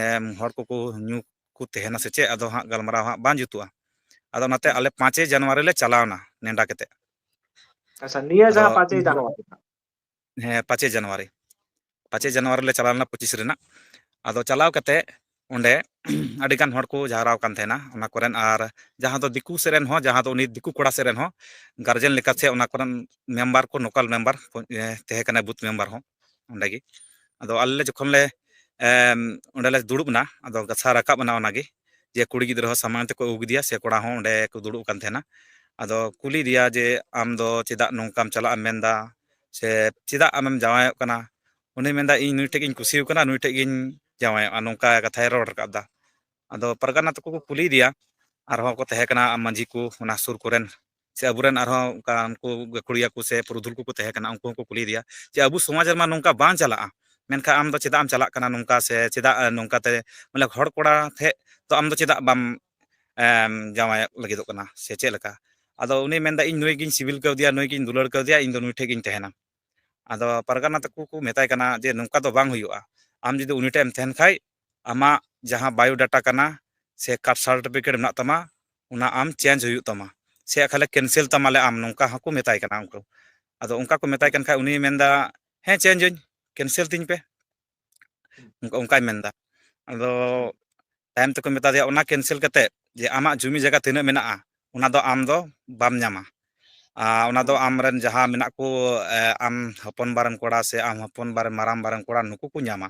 ᱮᱢ, ᱦᱚᱲ ᱠᱚᱠᱚ ᱧᱩ ᱠᱚ ᱛᱟᱦᱮᱱᱟ ᱥᱮ ᱪᱮᱫ? ᱟᱫᱚ ᱦᱟᱸᱜ ᱜᱟᱞᱢᱟᱨᱟᱣ ᱦᱟᱸᱜ ᱵᱟᱝ ᱡᱩᱛᱩᱜᱼᱟ᱾ ᱟᱫᱚ ᱚᱱᱟᱛᱮ ᱦᱩᱸ᱾ ᱟᱞᱮ ᱯᱟᱸᱪᱮᱭ ᱡᱟᱱᱩᱣᱟᱨᱤ ᱞᱮ ᱪᱟᱞᱟᱣᱱᱟ ᱱᱮᱰᱟ ᱠᱟᱛᱮ᱾ ᱟᱪᱪᱷᱟ, ᱱᱤᱭᱟᱹ ᱟᱫᱚ ᱡᱟᱦᱟᱸ ᱯᱟᱸᱪᱮᱭ ᱩᱱ ᱦᱤᱞᱳᱜ ᱡᱟᱱᱩᱣᱟᱨᱤ ᱦᱟᱸᱜ᱾ ᱦᱮᱸ, ᱯᱟᱸᱪᱮᱭ ᱡᱟᱱᱩᱣᱟᱨᱤ᱾ ᱯᱟᱸᱪᱮᱭ ᱡᱟᱱᱩᱣᱟᱨᱤ ᱞᱮ ᱪᱟᱞᱟᱣ ᱞᱮᱱᱟ, ᱯᱚᱸᱪᱤᱥ ᱨᱮᱱᱟᱜ᱾ ᱟᱫᱚ ᱪᱟᱞᱟᱣ ᱠᱟᱛᱮ ᱚᱸᱰᱮ ᱟᱹᱰᱤ ᱜᱟᱱ ᱦᱚᱲ ᱠᱚ ᱡᱟᱣᱨᱟ ᱟᱠᱟᱱ ᱛᱟᱦᱮᱱᱟ ᱚᱱᱟ ᱠᱚᱨᱮᱱ, ᱟᱨ ᱡᱟᱦᱟᱸ ᱫᱚ ᱫᱤᱠᱩ ᱥᱮᱫ ᱨᱮᱱ ᱦᱚᱸ, ᱡᱟᱦᱟᱸ ᱫᱚ ᱩᱱᱤ ᱫᱤᱠᱩ ᱠᱚᱲᱟ ᱥᱮᱫ ᱨᱮᱱ ᱦᱚᱸ ᱜᱟᱨᱡᱮᱱ ᱞᱮᱠᱟᱛᱮ ᱚᱱᱟ ᱠᱚᱨᱮᱱ ᱢᱮᱢᱵᱟᱨ ᱠᱚ, ᱱᱚᱠᱟᱞ ᱢᱮᱢᱵᱟᱨ, ᱮ, ᱛᱟᱦᱮᱸ ᱠᱟᱱᱟᱭ ᱵᱩᱛᱷ ᱢᱮᱢᱵᱟᱨ ᱦᱚᱸ ᱚᱸᱰᱮ ᱜᱮ᱾ ᱟᱫᱚ ᱟᱞᱮ ᱞᱮ ᱡᱚᱠᱷᱚᱱ ᱞᱮ, ᱮᱢ, ᱚᱸᱰᱮ ᱞᱮ ᱫᱩᱲᱩᱵ ᱮᱱᱟ, ᱟᱫᱚ ᱠᱟᱛᱷᱟ ᱨᱟᱠᱟᱵ ᱮᱱᱟ ᱚᱱᱟ ᱜᱮ, ᱡᱮ ᱠᱩᱲᱤ ᱜᱤᱫᱽᱨᱟᱹ ᱦᱚᱸ ᱥᱟᱢᱟᱝ ᱛᱮᱠᱚ ᱟᱹᱜᱩ ᱠᱮᱫᱮᱭᱟ ᱥᱮ ᱠᱚᱲᱟ ᱦᱚᱸ ᱚᱸᱰᱮ ᱠᱚ ᱫᱩᱲᱩᱵ ᱟᱠᱟᱱ ᱛᱟᱦᱮᱱᱟ᱾ ᱟᱫᱚ ᱠᱩᱞᱤ ᱫᱮᱭᱟ ᱡᱮ, "ᱟᱢ ᱫᱚ ᱪᱮᱫᱟᱜ ᱱᱚᱝᱠᱟᱢ ᱪᱟᱞᱟᱜ ᱮᱢ ᱢᱮᱱᱫᱟ, ᱥᱮ ᱪᱮᱫᱟᱜ ᱟᱢᱮᱢ ᱡᱟᱶᱟᱭᱚᱜ ᱠᱟᱱᱟ?" ᱩᱱᱤ ᱢᱮᱱᱫᱟ, "ᱤᱧ ᱱᱩᱭ ᱴᱷᱮᱡ ᱜᱤᱧ ᱠᱩᱥᱤ ᱟᱠᱟᱱᱟ, ᱱᱩᱭ ᱴᱷᱮᱡ ᱜᱤᱧ ᱡᱟᱶᱟᱭᱚᱜᱼᱟ", ᱱᱚᱝᱠᱟ ᱠᱟᱛᱷᱟᱭ ᱨᱚᱲ ᱨᱟᱠᱟᱵ ᱮᱫᱟ᱾ ᱟᱫᱚ ᱯᱟᱨᱜᱟᱱᱟ ᱛᱟᱠᱚ ᱠᱚ ᱠᱩᱞᱤᱭᱮᱫᱮᱭᱟ, ᱟᱨᱦᱚᱸ ᱠᱚ ᱛᱟᱦᱮᱸ ᱠᱟᱱᱟ ᱢᱟᱹᱡᱷᱤ ᱠᱚ ᱚᱱᱟ ᱥᱩᱨ ᱠᱚᱨᱮᱱ, ᱥᱮ ᱟᱵᱚᱨᱮᱱ ᱟᱨᱦᱚᱸ ᱚᱱᱠᱟ ᱩᱱᱠᱩ ᱜᱟᱹᱠᱷᱩᱲᱤᱭᱟᱹ ᱠᱚ ᱥᱮ ᱯᱩᱨᱩᱫᱷᱩᱞ ᱠᱚᱠᱚ ᱛᱟᱦᱮᱸ ᱠᱟᱱᱟ, ᱩᱱᱠᱩ ᱦᱚᱸᱠᱚ ᱠᱩᱞᱤᱭᱮᱫᱮᱭᱟ ᱡᱮ, "ᱟᱵᱚ ᱥᱚᱢᱟᱡᱽ ᱨᱮᱢᱟ ᱱᱚᱝᱠᱟ ᱵᱟᱝ ᱪᱟᱞᱟᱜᱼᱟ, ᱢᱮᱱᱠᱷᱟᱱ ᱟᱢ ᱫᱚ ᱪᱮᱫᱟᱜ ᱮᱢ ᱪᱟᱞᱟᱜ ᱠᱟᱱᱟ ᱱᱚᱝᱠᱟ, ᱥᱮ ᱪᱮᱫᱟᱜ, ᱮ, ᱱᱚᱝᱠᱟ ᱛᱮ, ᱢᱟᱱᱮ, ᱦᱚᱲ ᱠᱚᱲᱟ ᱴᱷᱮᱡ ᱫᱚ ᱟᱢ ᱫᱚ ᱪᱮᱫᱟᱜ ᱵᱟᱢ, ᱮᱢ, ᱡᱟᱶᱟᱭᱚᱜ ᱞᱟᱹᱜᱤᱫᱚᱜ ᱠᱟᱱᱟ ᱥᱮ ᱪᱮᱫ ᱞᱮᱠᱟ?" ᱟᱫᱚ ᱩᱱᱤᱭ ᱢᱮᱱᱫᱟ, "ᱤᱧ ᱱᱩᱭ ᱜᱤᱧ ᱥᱤᱵᱤᱞ ᱠᱟᱣᱫᱮᱭᱟ, ᱱᱩᱭ ᱜᱤᱧ ᱫᱩᱞᱟᱹᱲ ᱠᱟᱣᱫᱮᱭᱟ, ᱤᱧ ᱫᱚ ᱱᱩᱭ ᱴᱷᱮᱡ ᱜᱤᱧ ᱛᱟᱦᱮᱱᱟ᱾" ᱟᱫᱚ ᱯᱟᱨᱜᱟᱱᱟ ᱛᱟᱠᱚ ᱠᱚ ᱢᱮᱛᱟᱭ ᱠᱟᱱᱟ ᱡᱮ, "ᱱᱚᱝᱠᱟ ᱫᱚ ᱵᱟᱝ ᱦᱩᱭᱩᱜᱼᱟ, ᱟᱢ ᱡᱩᱫᱤ ᱩᱱᱤ ᱴᱷᱮᱡ ᱮᱢ ᱛᱟᱦᱮᱱ ᱠᱷᱟᱡ, ᱟᱢᱟᱜ ᱡᱟᱦᱟᱸ biodata ᱠᱟᱱᱟ ᱥᱮ caste certificate ᱢᱮᱱᱟᱜ ᱛᱟᱢᱟ, ᱚᱱᱟ ᱟᱢ change ᱦᱩᱭᱩᱜ ᱛᱟᱢᱟ, ᱥᱮ ᱠᱷᱟᱹᱞᱤ cancel ᱛᱟᱢᱟᱞᱮ ᱟᱢ", ᱱᱚᱝᱠᱟ ᱦᱚᱸᱠᱚ ᱢᱮᱛᱟᱭ ᱠᱟᱱᱟ ᱩᱱᱠᱩ᱾ ᱟᱫᱚ ᱚᱱᱠᱟ ᱠᱚ ᱢᱮᱛᱟᱭ ᱠᱟᱱ ᱠᱷᱟᱡ ᱩᱱᱤᱭ ᱢᱮᱱᱫᱟ, "ᱦᱮᱸ, change ᱟᱹᱧ, cancel ᱛᱤᱧ ᱯᱮ", ᱚᱱᱠᱟ, ᱚᱱᱠᱟᱭ ᱢᱮᱱᱫᱟ᱾ ᱟᱫᱚ ᱛᱟᱭᱚᱢ ᱛᱮᱠᱚ ᱢᱮᱛᱟ ᱫᱮᱭᱟ, "ᱚᱱᱟ cancel ᱠᱟᱛᱮ ᱡᱮ ᱟᱢᱟᱜ ᱡᱩᱢᱤ ᱡᱟᱭᱜᱟ ᱛᱤᱱᱟᱹᱜ ᱢᱮᱱᱟᱜᱼᱟ, ᱚᱱᱟ ᱫᱚ ᱟᱢ ᱫᱚ ᱵᱟᱢ ᱧᱟᱢᱟ᱾ ᱟᱨ ᱚᱱᱟ ᱫᱚ ᱟᱢ ᱨᱮᱱ ᱡᱟᱦᱟᱸ ᱢᱮᱱᱟᱜ ᱠᱚ, ᱮ, ᱟᱢ ᱦᱚᱯᱚᱱ ᱵᱟᱨᱮᱱ ᱠᱚᱲᱟ ᱥᱮ ᱟᱢ ᱦᱚᱯᱚᱱ ᱵᱟᱨᱮᱱ, ᱢᱟᱨᱟᱝ ᱵᱟᱨᱮᱱ ᱠᱚᱲᱟ, ᱱᱩᱠᱩ ᱠᱚ ᱧᱟᱢᱟ",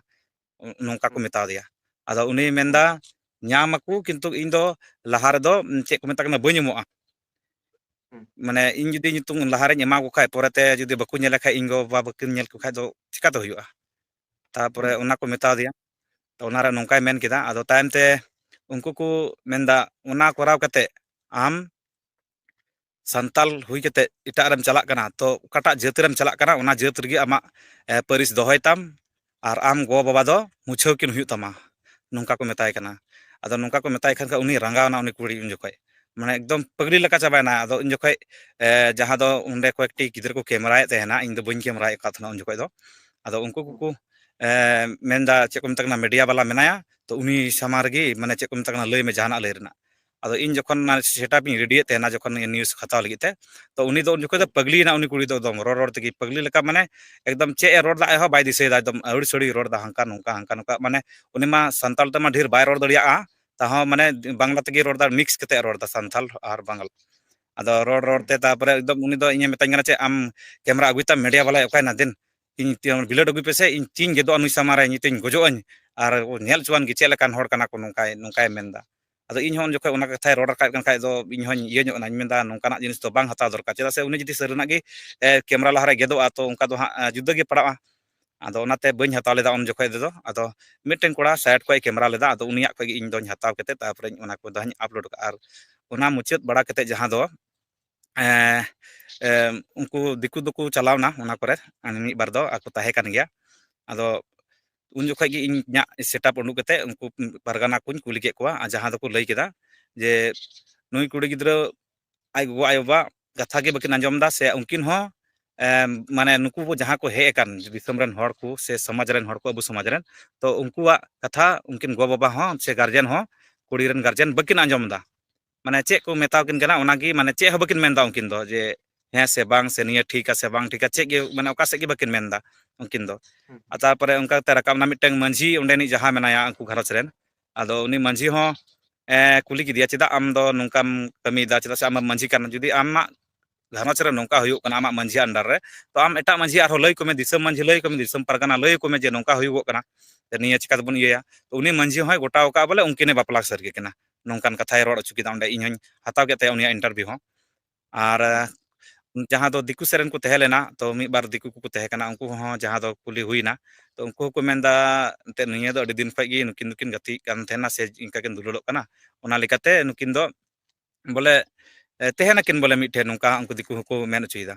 ᱱᱚᱝᱠᱟ ᱠᱚ ᱢᱮᱛᱟ ᱫᱮᱭᱟ᱾ ᱟᱫᱚ ᱩᱱᱤᱭ ᱢᱮᱱᱫᱟ, "ᱧᱟᱢ ᱟᱠᱚ, ᱠᱤᱱᱛᱩ ᱤᱧ ᱫᱚ ᱞᱟᱦᱟ ᱨᱮᱫᱚ, ᱪᱮᱫ ᱠᱚ ᱢᱮᱛᱟᱜ ᱠᱟᱱᱟ, ᱵᱟᱹᱧ ᱮᱢᱚᱜᱼᱟ᱾ ᱢᱟᱱᱮ ᱤᱧ ᱡᱩᱫᱤ ᱧᱩᱛᱩᱢ ᱞᱟᱦᱟ ᱨᱮᱧ ᱮᱢᱟ ᱠᱚ ᱠᱷᱟᱡ, ᱯᱚᱨᱮᱛᱮ ᱡᱩᱫᱤ ᱵᱟᱠᱚ ᱧᱮᱞᱮ ᱠᱷᱟᱡ, ᱤᱧ ᱜᱚ ᱵᱟᱵᱟ ᱵᱟᱹᱠᱤᱱ ᱧᱮᱞ ᱠᱚ ᱠᱷᱟᱡ ᱫᱚ ᱪᱤᱠᱟᱛᱮ ᱦᱩᱭᱩᱜᱼᱟ?" ᱛᱟᱯᱚᱨᱮ ᱚᱱᱟ ᱠᱚ ᱢᱮᱛᱟ ᱫᱮᱭᱟ᱾ ᱛᱚ ᱚᱱᱟᱨᱮ ᱱᱚᱝᱠᱟᱭ ᱢᱮᱱ ᱠᱮᱫᱟ᱾ ᱟᱫᱚ ᱛᱟᱭᱚᱢ ᱛᱮ ᱩᱱᱠᱩ ᱠᱚ ᱢᱮᱱᱫᱟ, "ᱚᱱᱟ ᱠᱚᱨᱟᱣ ᱠᱟᱛᱮ ᱟᱢ ᱥᱟᱱᱛᱟᱞ ᱦᱩᱭ ᱠᱟᱛᱮ ᱮᱴᱟᱜ ᱨᱮᱢ ᱪᱟᱞᱟᱜ ᱠᱟᱱᱟ, ᱛᱚ ᱚᱠᱟᱴᱟᱜ ᱡᱟᱹᱛ ᱨᱮᱢ ᱪᱟᱞᱟᱜ ᱠᱟᱱᱟ, ᱚᱱᱟ ᱡᱟᱹᱛ ᱨᱮᱜᱮ ᱟᱢᱟᱜ, ᱮ, ᱯᱟᱹᱨᱤᱥ ᱫᱚᱦᱚᱭ ᱛᱟᱢ, ᱟᱨ ᱟᱢ ᱜᱚ ᱵᱟᱵᱟ ᱫᱚ ᱢᱩᱪᱷᱟᱹᱣ ᱠᱤᱱ ᱦᱩᱭᱩᱜ ᱛᱟᱢᱟ", ᱱᱚᱝᱠᱟ ᱠᱚ ᱢᱮᱛᱟᱭ ᱠᱟᱱᱟ᱾ ᱟᱫᱚ ᱱᱚᱝᱠᱟ ᱠᱚ ᱢᱮᱛᱟᱭ ᱠᱷᱟᱱ ᱠᱷᱟᱡ ᱩᱱᱤ ᱨᱟᱸᱜᱟᱣ ᱮᱱᱟ, ᱩᱱᱤ ᱠᱩᱲᱤ ᱩᱱ ᱡᱚᱠᱷᱚᱡ, ᱢᱟᱱᱮ, ᱮᱠᱫᱚᱢ ᱯᱟᱜᱽᱞᱤ ᱞᱮᱠᱟ ᱪᱟᱵᱟᱭᱮᱱᱟ᱾ ᱟᱫᱚ ᱩᱱ ᱡᱚᱠᱷᱚᱡ, ᱮ, ᱡᱟᱦᱟᱸ ᱫᱚ ᱚᱸᱰᱮ ᱠᱚᱭᱮᱠᱴᱤ ᱜᱤᱫᱽᱨᱟᱹ ᱠᱚ ᱠᱮᱢᱮᱨᱟᱭᱮᱫ ᱛᱟᱦᱮᱱᱟ, ᱤᱧ ᱫᱚ ᱵᱟᱹᱧ ᱠᱮᱢᱮᱨᱟᱭᱮᱫ ᱠᱟᱱ ᱛᱟᱦᱮᱱᱟ ᱩᱱ ᱡᱚᱠᱷᱚᱡ ᱫᱚ᱾ ᱟᱫᱚ ᱩᱱᱠᱩ ᱠᱚᱠᱚ, ᱮ, ᱢᱮᱱᱫᱟ, ᱪᱮᱫ ᱠᱚ ᱢᱮᱛᱟᱜ ᱠᱟᱱᱟ, media ᱵᱟᱞᱟ ᱢᱮᱱᱟᱭᱟ, ᱛᱚ ᱩᱱᱤ ᱥᱟᱢᱟᱝ ᱨᱮᱜᱮ, ᱢᱟᱱᱮ, ᱪᱮᱫ ᱠᱚ ᱢᱮᱛᱟᱜ ᱠᱟᱱᱟ, ᱞᱟᱹᱭ ᱢᱮ ᱡᱟᱦᱟᱱᱟᱜ ᱞᱟᱹᱭ ᱨᱮᱱᱟᱜ᱾ ᱟᱫᱚ ᱤᱧ ᱡᱚᱠᱷᱚᱱ ᱚᱱᱟ setup ᱤᱧ ready ᱭᱮᱫ ᱛᱟᱦᱮᱱᱟ, ᱡᱚᱠᱷᱚᱱ news ᱦᱟᱛᱟᱣ ᱞᱟᱹᱜᱤᱫ ᱛᱮ, ᱛᱚ ᱩᱱᱤ ᱫᱚ ᱩᱱ ᱡᱚᱠᱷᱚᱡ ᱫᱚ ᱯᱟᱹᱜᱽᱞᱤᱭᱮᱱᱟ, ᱩᱱᱤ ᱠᱩᱲᱤ ᱫᱚ ᱮᱠᱫᱚᱢ ᱨᱚᱲ ᱨᱚᱲ ᱛᱮᱜᱮ ᱯᱟᱹᱜᱽᱞᱤ ᱞᱮᱠᱟ, ᱢᱟᱱᱮ, ᱮᱠᱫᱚᱢ ᱪᱮᱫ ᱮ ᱨᱚᱲ ᱫᱟ ᱟᱡ ᱦᱚᱸ ᱵᱟᱭ ᱫᱤᱥᱟᱹᱭᱮᱫᱟ, ᱮᱠᱫᱚᱢ ᱟᱹᱣᱲᱤ ᱥᱟᱹᱣᱲᱤ ᱨᱚᱲ ᱫᱟ, ᱦᱟᱱᱠᱟ ᱱᱚᱝᱠᱟ, ᱦᱟᱱᱠᱟ ᱱᱚᱝᱠᱟ, ᱢᱟᱱᱮ, ᱩᱱᱤ ᱢᱟ ᱥᱟᱱᱛᱟᱲ ᱛᱮᱢᱟ ᱰᱷᱮᱨ ᱵᱟᱭ ᱨᱚᱲ ᱫᱟᱲᱮᱭᱟᱜᱼᱟ, ᱛᱟᱦᱚᱸ, ᱢᱟᱱᱮ, ᱵᱟᱝᱞᱟ ᱛᱮᱜᱮ ᱨᱚᱲ ᱫᱟ, mix ᱠᱟᱛᱮ ᱨᱚᱲ ᱫᱟ, ᱥᱟᱱᱛᱟᱲ ᱟᱨ ᱵᱟᱝᱞᱟ᱾ ᱟᱫᱚ ᱨᱚᱲ ᱨᱚᱲ ᱛᱮ ᱛᱟᱨᱯᱚᱨᱮ ᱮᱠᱫᱚᱢ ᱩᱱᱤ ᱫᱚ ᱤᱧᱮ ᱢᱮᱛᱟᱧ ᱠᱟᱱᱟ, "ᱪᱮᱫ ᱟᱢ camera ᱟᱹᱜᱩᱭ ᱛᱟᱢ, media ᱵᱟᱞᱟᱭ ᱚᱠᱟᱭᱮᱱᱟ? ᱫᱮᱱ ᱤᱧ ᱛᱤ-, ᱵᱤᱞᱟᱹᱰ ᱟᱹᱜᱩᱭ ᱯᱮᱥᱮ, ᱤᱧ ᱛᱤᱧ ᱜᱮᱫᱚᱜᱼᱟ ᱱᱩᱭ ᱥᱟᱢᱟᱝ ᱨᱮ, ᱱᱤᱛᱚᱜ ᱤᱧ ᱜᱚᱡᱚᱜ ᱟᱹᱧ, ᱟᱨ ᱧᱮᱞ ᱦᱚᱪᱚᱣᱟᱱ ᱜᱮ ᱪᱮᱫ ᱞᱮᱠᱟᱱ ᱦᱚᱲ ᱠᱟᱱᱟ ᱠᱚ", ᱱᱚᱝᱠᱟᱭ, ᱱᱚᱝᱠᱟᱭ ᱢᱮᱱᱫᱟ᱾ ᱟᱫᱚ ᱤᱧ ᱦᱚᱸ ᱩᱱ ᱡᱚᱠᱷᱚᱡ ᱚᱱᱟ ᱠᱟᱛᱷᱟᱭ ᱨᱚᱲ ᱨᱟᱠᱟᱵ ᱠᱟᱱ ᱠᱷᱟᱡ ᱫᱚ ᱤᱧ ᱦᱚᱸᱧ ᱤᱭᱟᱹ ᱧᱚᱜ ᱮᱱᱟᱧ, ᱢᱮᱱᱫᱟ, "ᱱᱚᱝᱠᱟᱱᱟᱜ ᱡᱤᱱᱤᱥ ᱫᱚ ᱵᱟᱝ ᱦᱟᱛᱟᱣ ᱫᱚᱨᱠᱟᱨ", ᱪᱮᱫᱟᱜ ᱥᱮ ᱩᱱᱤ ᱡᱩᱫᱤ ᱥᱟᱹᱨᱤᱱᱟᱜ ᱜᱮ, ᱮ, camera ᱞᱟᱦᱟᱨᱮ ᱜᱮᱫᱚᱜᱼᱟ, ᱛᱚ ᱚᱱᱠᱟ ᱫᱚ ᱦᱟᱸᱜ, ᱮ, ᱡᱩᱫᱟᱹ ᱜᱮ ᱯᱟᱲᱟᱜᱼᱟ᱾ ᱟᱫᱚ ᱚᱱᱟᱛᱮ ᱵᱟᱹᱧ ᱦᱟᱛᱟᱣ ᱞᱮᱫᱟ ᱩᱱ ᱡᱚᱠᱷᱚᱡ ᱛᱮᱫᱚ᱾ ᱟᱫᱚ ᱢᱤᱫᱴᱮᱱ ᱠᱚᱲᱟ side ᱠᱷᱚᱡ camera ᱞᱮᱫᱟ, ᱟᱫᱚ ᱩᱱᱤᱭᱟᱜ ᱠᱷᱚᱡ ᱜᱮ ᱤᱧ ᱫᱚᱧ ᱦᱟᱛᱟᱣ ᱠᱟᱛᱮ, ᱛᱟᱨᱯᱚᱨᱮ ᱚᱱᱟ ᱠᱚᱫᱚ ᱦᱟᱸᱜ ᱤᱧ upload ᱠᱟᱜᱼᱟ᱾ ᱟᱨ ᱚᱱᱟ ᱢᱩᱪᱟᱹᱫ ᱵᱟᱲᱟ ᱠᱟᱛᱮ ᱡᱟᱦᱟᱸ ᱫᱚ ᱮᱸ, ᱮᱸ, ᱩᱱᱠᱩ ᱫᱤᱠᱩ ᱫᱚᱠᱚ ᱪᱟᱞᱟᱣᱱᱟ ᱚᱱᱟ ᱠᱚᱨᱮ, ᱢᱤᱫ ᱵᱟᱨ ᱫᱚ ᱟᱠᱚ ᱛᱟᱦᱮᱸ ᱠᱟᱱ ᱜᱮᱭᱟ᱾ ᱟᱫᱚ ᱩᱱ ᱡᱚᱠᱷᱚᱡ ᱜᱮ ᱤᱧ ᱤᱧᱟᱹᱜ setup ᱩᱰᱩᱠ ᱠᱟᱛᱮ ᱩᱱᱠᱩ ᱯᱟᱨᱜᱟᱱᱟ ᱠᱚᱧ ᱠᱩᱞᱤ ᱠᱮᱫ ᱠᱚᱣᱟ, ᱟᱨ ᱡᱟᱦᱟᱸ ᱫᱚᱠᱚ ᱞᱟᱹᱭ ᱠᱮᱫᱟ ᱡᱮ ᱱᱩᱭ ᱠᱩᱲᱤ ᱜᱤᱫᱽᱨᱟᱹ ᱟᱡ ᱜᱚᱜᱚ ᱟᱡ ᱵᱟᱵᱟ ᱠᱟᱛᱷᱟ ᱜᱮ ᱵᱟᱹᱠᱤᱱ ᱟᱸᱡᱚᱢ ᱮᱫᱟ, ᱥᱮ ᱩᱱᱠᱤᱱ ᱦᱚᱸ, ᱮᱢ, ᱢᱟᱱᱮ ᱱᱩᱠᱩ ᱠᱚ ᱡᱟᱦᱟᱸ ᱠᱚ ᱦᱮᱡ ᱟᱠᱟᱱ ᱫᱤᱥᱚᱢ ᱨᱮᱱ ᱦᱚᱲ ᱠᱚ ᱥᱮ ᱥᱚᱢᱟᱡᱽ ᱨᱮᱱ ᱦᱚᱲ ᱠᱚ, ᱟᱵᱚ ᱥᱚᱢᱟᱡᱽ ᱨᱮᱱ, ᱛᱚ ᱩᱱᱠᱩᱣᱟᱜ ᱠᱟᱛᱷᱟ ᱩᱱᱠᱤᱱ ᱜᱚ ᱵᱟᱵᱟ ᱦᱚᱸ ᱥᱮ guardian ᱦᱚᱸ, ᱠᱩᱲᱤ ᱨᱮᱱ guardian ᱵᱟᱹᱠᱤᱱ ᱟᱸᱡᱚᱢ ᱮᱫᱟ᱾ ᱢᱟᱱᱮ ᱪᱮᱫ ᱠᱚ ᱢᱮᱛᱟᱣ ᱠᱤᱱ ᱠᱟᱱᱟ ᱚᱱᱟᱜᱮ, ᱢᱟᱱᱮ ᱪᱮᱫ ᱦᱚᱸ ᱵᱟᱹᱠᱤᱱ ᱢᱮᱱᱫᱟ ᱩᱱᱠᱤᱱ ᱫᱚ, ᱡᱮ ᱦᱮᱸ ᱥᱮ ᱵᱟᱝ, ᱥᱮ ᱱᱤᱭᱟᱹ ᱴᱷᱤᱠᱟ ᱥᱮ ᱵᱟᱝ ᱴᱷᱤᱠᱟ, ᱪᱮᱫ ᱜᱮ, ᱢᱟᱱᱮ ᱚᱠᱟ ᱥᱮᱫ ᱜᱮ ᱵᱟᱹᱠᱤᱱ ᱢᱮᱱᱫᱟ ᱩᱱᱠᱤᱱ ᱫᱚ᱾ ᱦᱩᱸ᱾ ᱟᱨ ᱛᱟᱨᱯᱚᱨᱮ ᱚᱱᱠᱟ ᱠᱟᱛᱮ ᱨᱟᱠᱟᱵ ᱮᱱᱟ ᱢᱤᱫᱴᱟᱝ ᱢᱟᱹᱡᱷᱤ ᱚᱸᱰᱮᱱᱤᱡ ᱡᱟᱦᱟᱸ ᱢᱮᱱᱟᱭᱟ ᱩᱱᱠᱩ ᱜᱷᱟᱨᱚᱸᱡᱽ ᱨᱮᱱ, ᱟᱫᱚ ᱩᱱᱤ ᱢᱟᱹᱡᱷᱤ ᱦᱚᱸ, ᱮ, ᱠᱩᱞᱤ ᱠᱮᱫᱮᱭᱟ, "ᱪᱮᱫᱟᱜ ᱟᱢ ᱫᱚ ᱱᱚᱝᱠᱟᱢ ᱠᱟᱹᱢᱤᱭᱮᱫᱟ? ᱪᱮᱫᱟᱜ ᱥᱮ ᱟᱢ ᱢᱟᱹᱡᱷᱤ ᱠᱟᱱᱟ, ᱡᱩᱫᱤ ᱟᱢᱟᱜ ᱜᱷᱟᱨᱚᱸᱡᱽ ᱨᱮ ᱱᱚᱝᱠᱟ ᱦᱩᱭᱩᱜ ᱠᱟᱱᱟ ᱟᱢᱟᱜ ᱢᱟᱹᱡᱷᱤ under ᱨᱮ, ᱛᱚ ᱟᱢ ᱮᱴᱟᱜ ᱢᱟᱹᱡᱷᱤ ᱟᱨᱦᱚᱸ ᱞᱟᱹᱭ ᱠᱚᱢᱮ, ᱫᱤᱥᱚᱢ ᱢᱟᱹᱡᱷᱤ ᱞᱟᱹᱭ ᱠᱚᱢᱮ, ᱫᱤᱥᱚᱢ ᱯᱟᱨᱜᱟᱱᱟ ᱞᱟᱹᱭ ᱠᱚᱢᱮ ᱡᱮ ᱱᱚᱝᱠᱟ ᱦᱩᱭᱩᱜᱚᱜ ᱠᱟᱱᱟ, ᱛᱚ ᱱᱤᱭᱟᱹ ᱪᱤᱠᱟ ᱛᱮᱵᱚᱱ ᱤᱭᱟᱹᱭᱟ?" ᱛᱚ ᱩᱱᱤ ᱢᱟᱹᱡᱷᱤ ᱦᱚᱸᱭ ᱜᱚᱴᱟᱣ ᱟᱠᱟᱫᱼᱟ ᱵᱚᱞᱮ ᱩᱱᱠᱤᱱᱮ ᱵᱟᱯᱞᱟ ᱥᱟᱹᱨᱤ ᱠᱤᱱᱟ, ᱱᱚᱝᱠᱟᱱ ᱠᱟᱛᱷᱟᱭ ᱨᱚᱲ ᱦᱚᱪᱚ ᱠᱮᱫᱟ ᱚᱸᱰᱮ, ᱤᱧ ᱦᱚᱸᱧ ᱦᱟᱛᱟᱣ ᱠᱮᱫ ᱛᱟᱭᱟ ᱩᱱᱤᱭᱟᱜ interview ᱦᱚᱸ᱾ ᱟᱨ ᱡᱟᱦᱟᱸ ᱫᱚ ᱫᱤᱠᱩ ᱥᱮᱫ ᱨᱮᱱ ᱠᱚ ᱛᱟᱦᱮᱸ ᱞᱮᱱᱟ, ᱛᱚ ᱢᱤᱫ ᱵᱟᱨ ᱫᱤᱠᱩ ᱠᱚᱠᱚ ᱛᱟᱦᱮᱸ ᱠᱟᱱᱟ, ᱩᱱᱠᱩ ᱦᱚᱸ ᱡᱟᱦᱟᱸ ᱫᱚ ᱠᱩᱞᱤ ᱦᱩᱭᱱᱟ, ᱛᱚ ᱩᱱᱠᱩ ᱦᱚᱸᱠᱚ ᱢᱮᱱᱫᱟ, ᱮᱱᱛᱮᱫ ᱱᱤᱭᱟᱹ ᱫᱚ ᱟᱹᱰᱤ ᱫᱤᱱ ᱠᱷᱚᱡ ᱜᱮ ᱱᱩᱠᱤᱱ ᱫᱚᱠᱤᱱ ᱜᱟᱛᱮᱜ ᱠᱟᱱ ᱛᱟᱦᱮᱱᱟ ᱥᱮ ᱤᱱᱠᱟ ᱠᱤᱱ ᱫᱩᱞᱟᱹᱲᱚᱜ ᱠᱟᱱᱟ, ᱚᱱᱟ ᱞᱮᱠᱟᱛᱮ ᱱᱩᱠᱤᱱ ᱫᱚ ᱵᱚᱞᱮ, ᱮ, ᱛᱟᱦᱮᱱᱟᱠᱤᱱ ᱵᱚᱞᱮ ᱢᱤᱫ ᱴᱷᱮᱱ, ᱱᱚᱝᱠᱟ ᱩᱱᱠᱩ ᱫᱤᱠᱩ ᱦᱚᱸᱠᱚ ᱢᱮᱱ ᱦᱚᱪᱚᱭᱮᱫᱟ᱾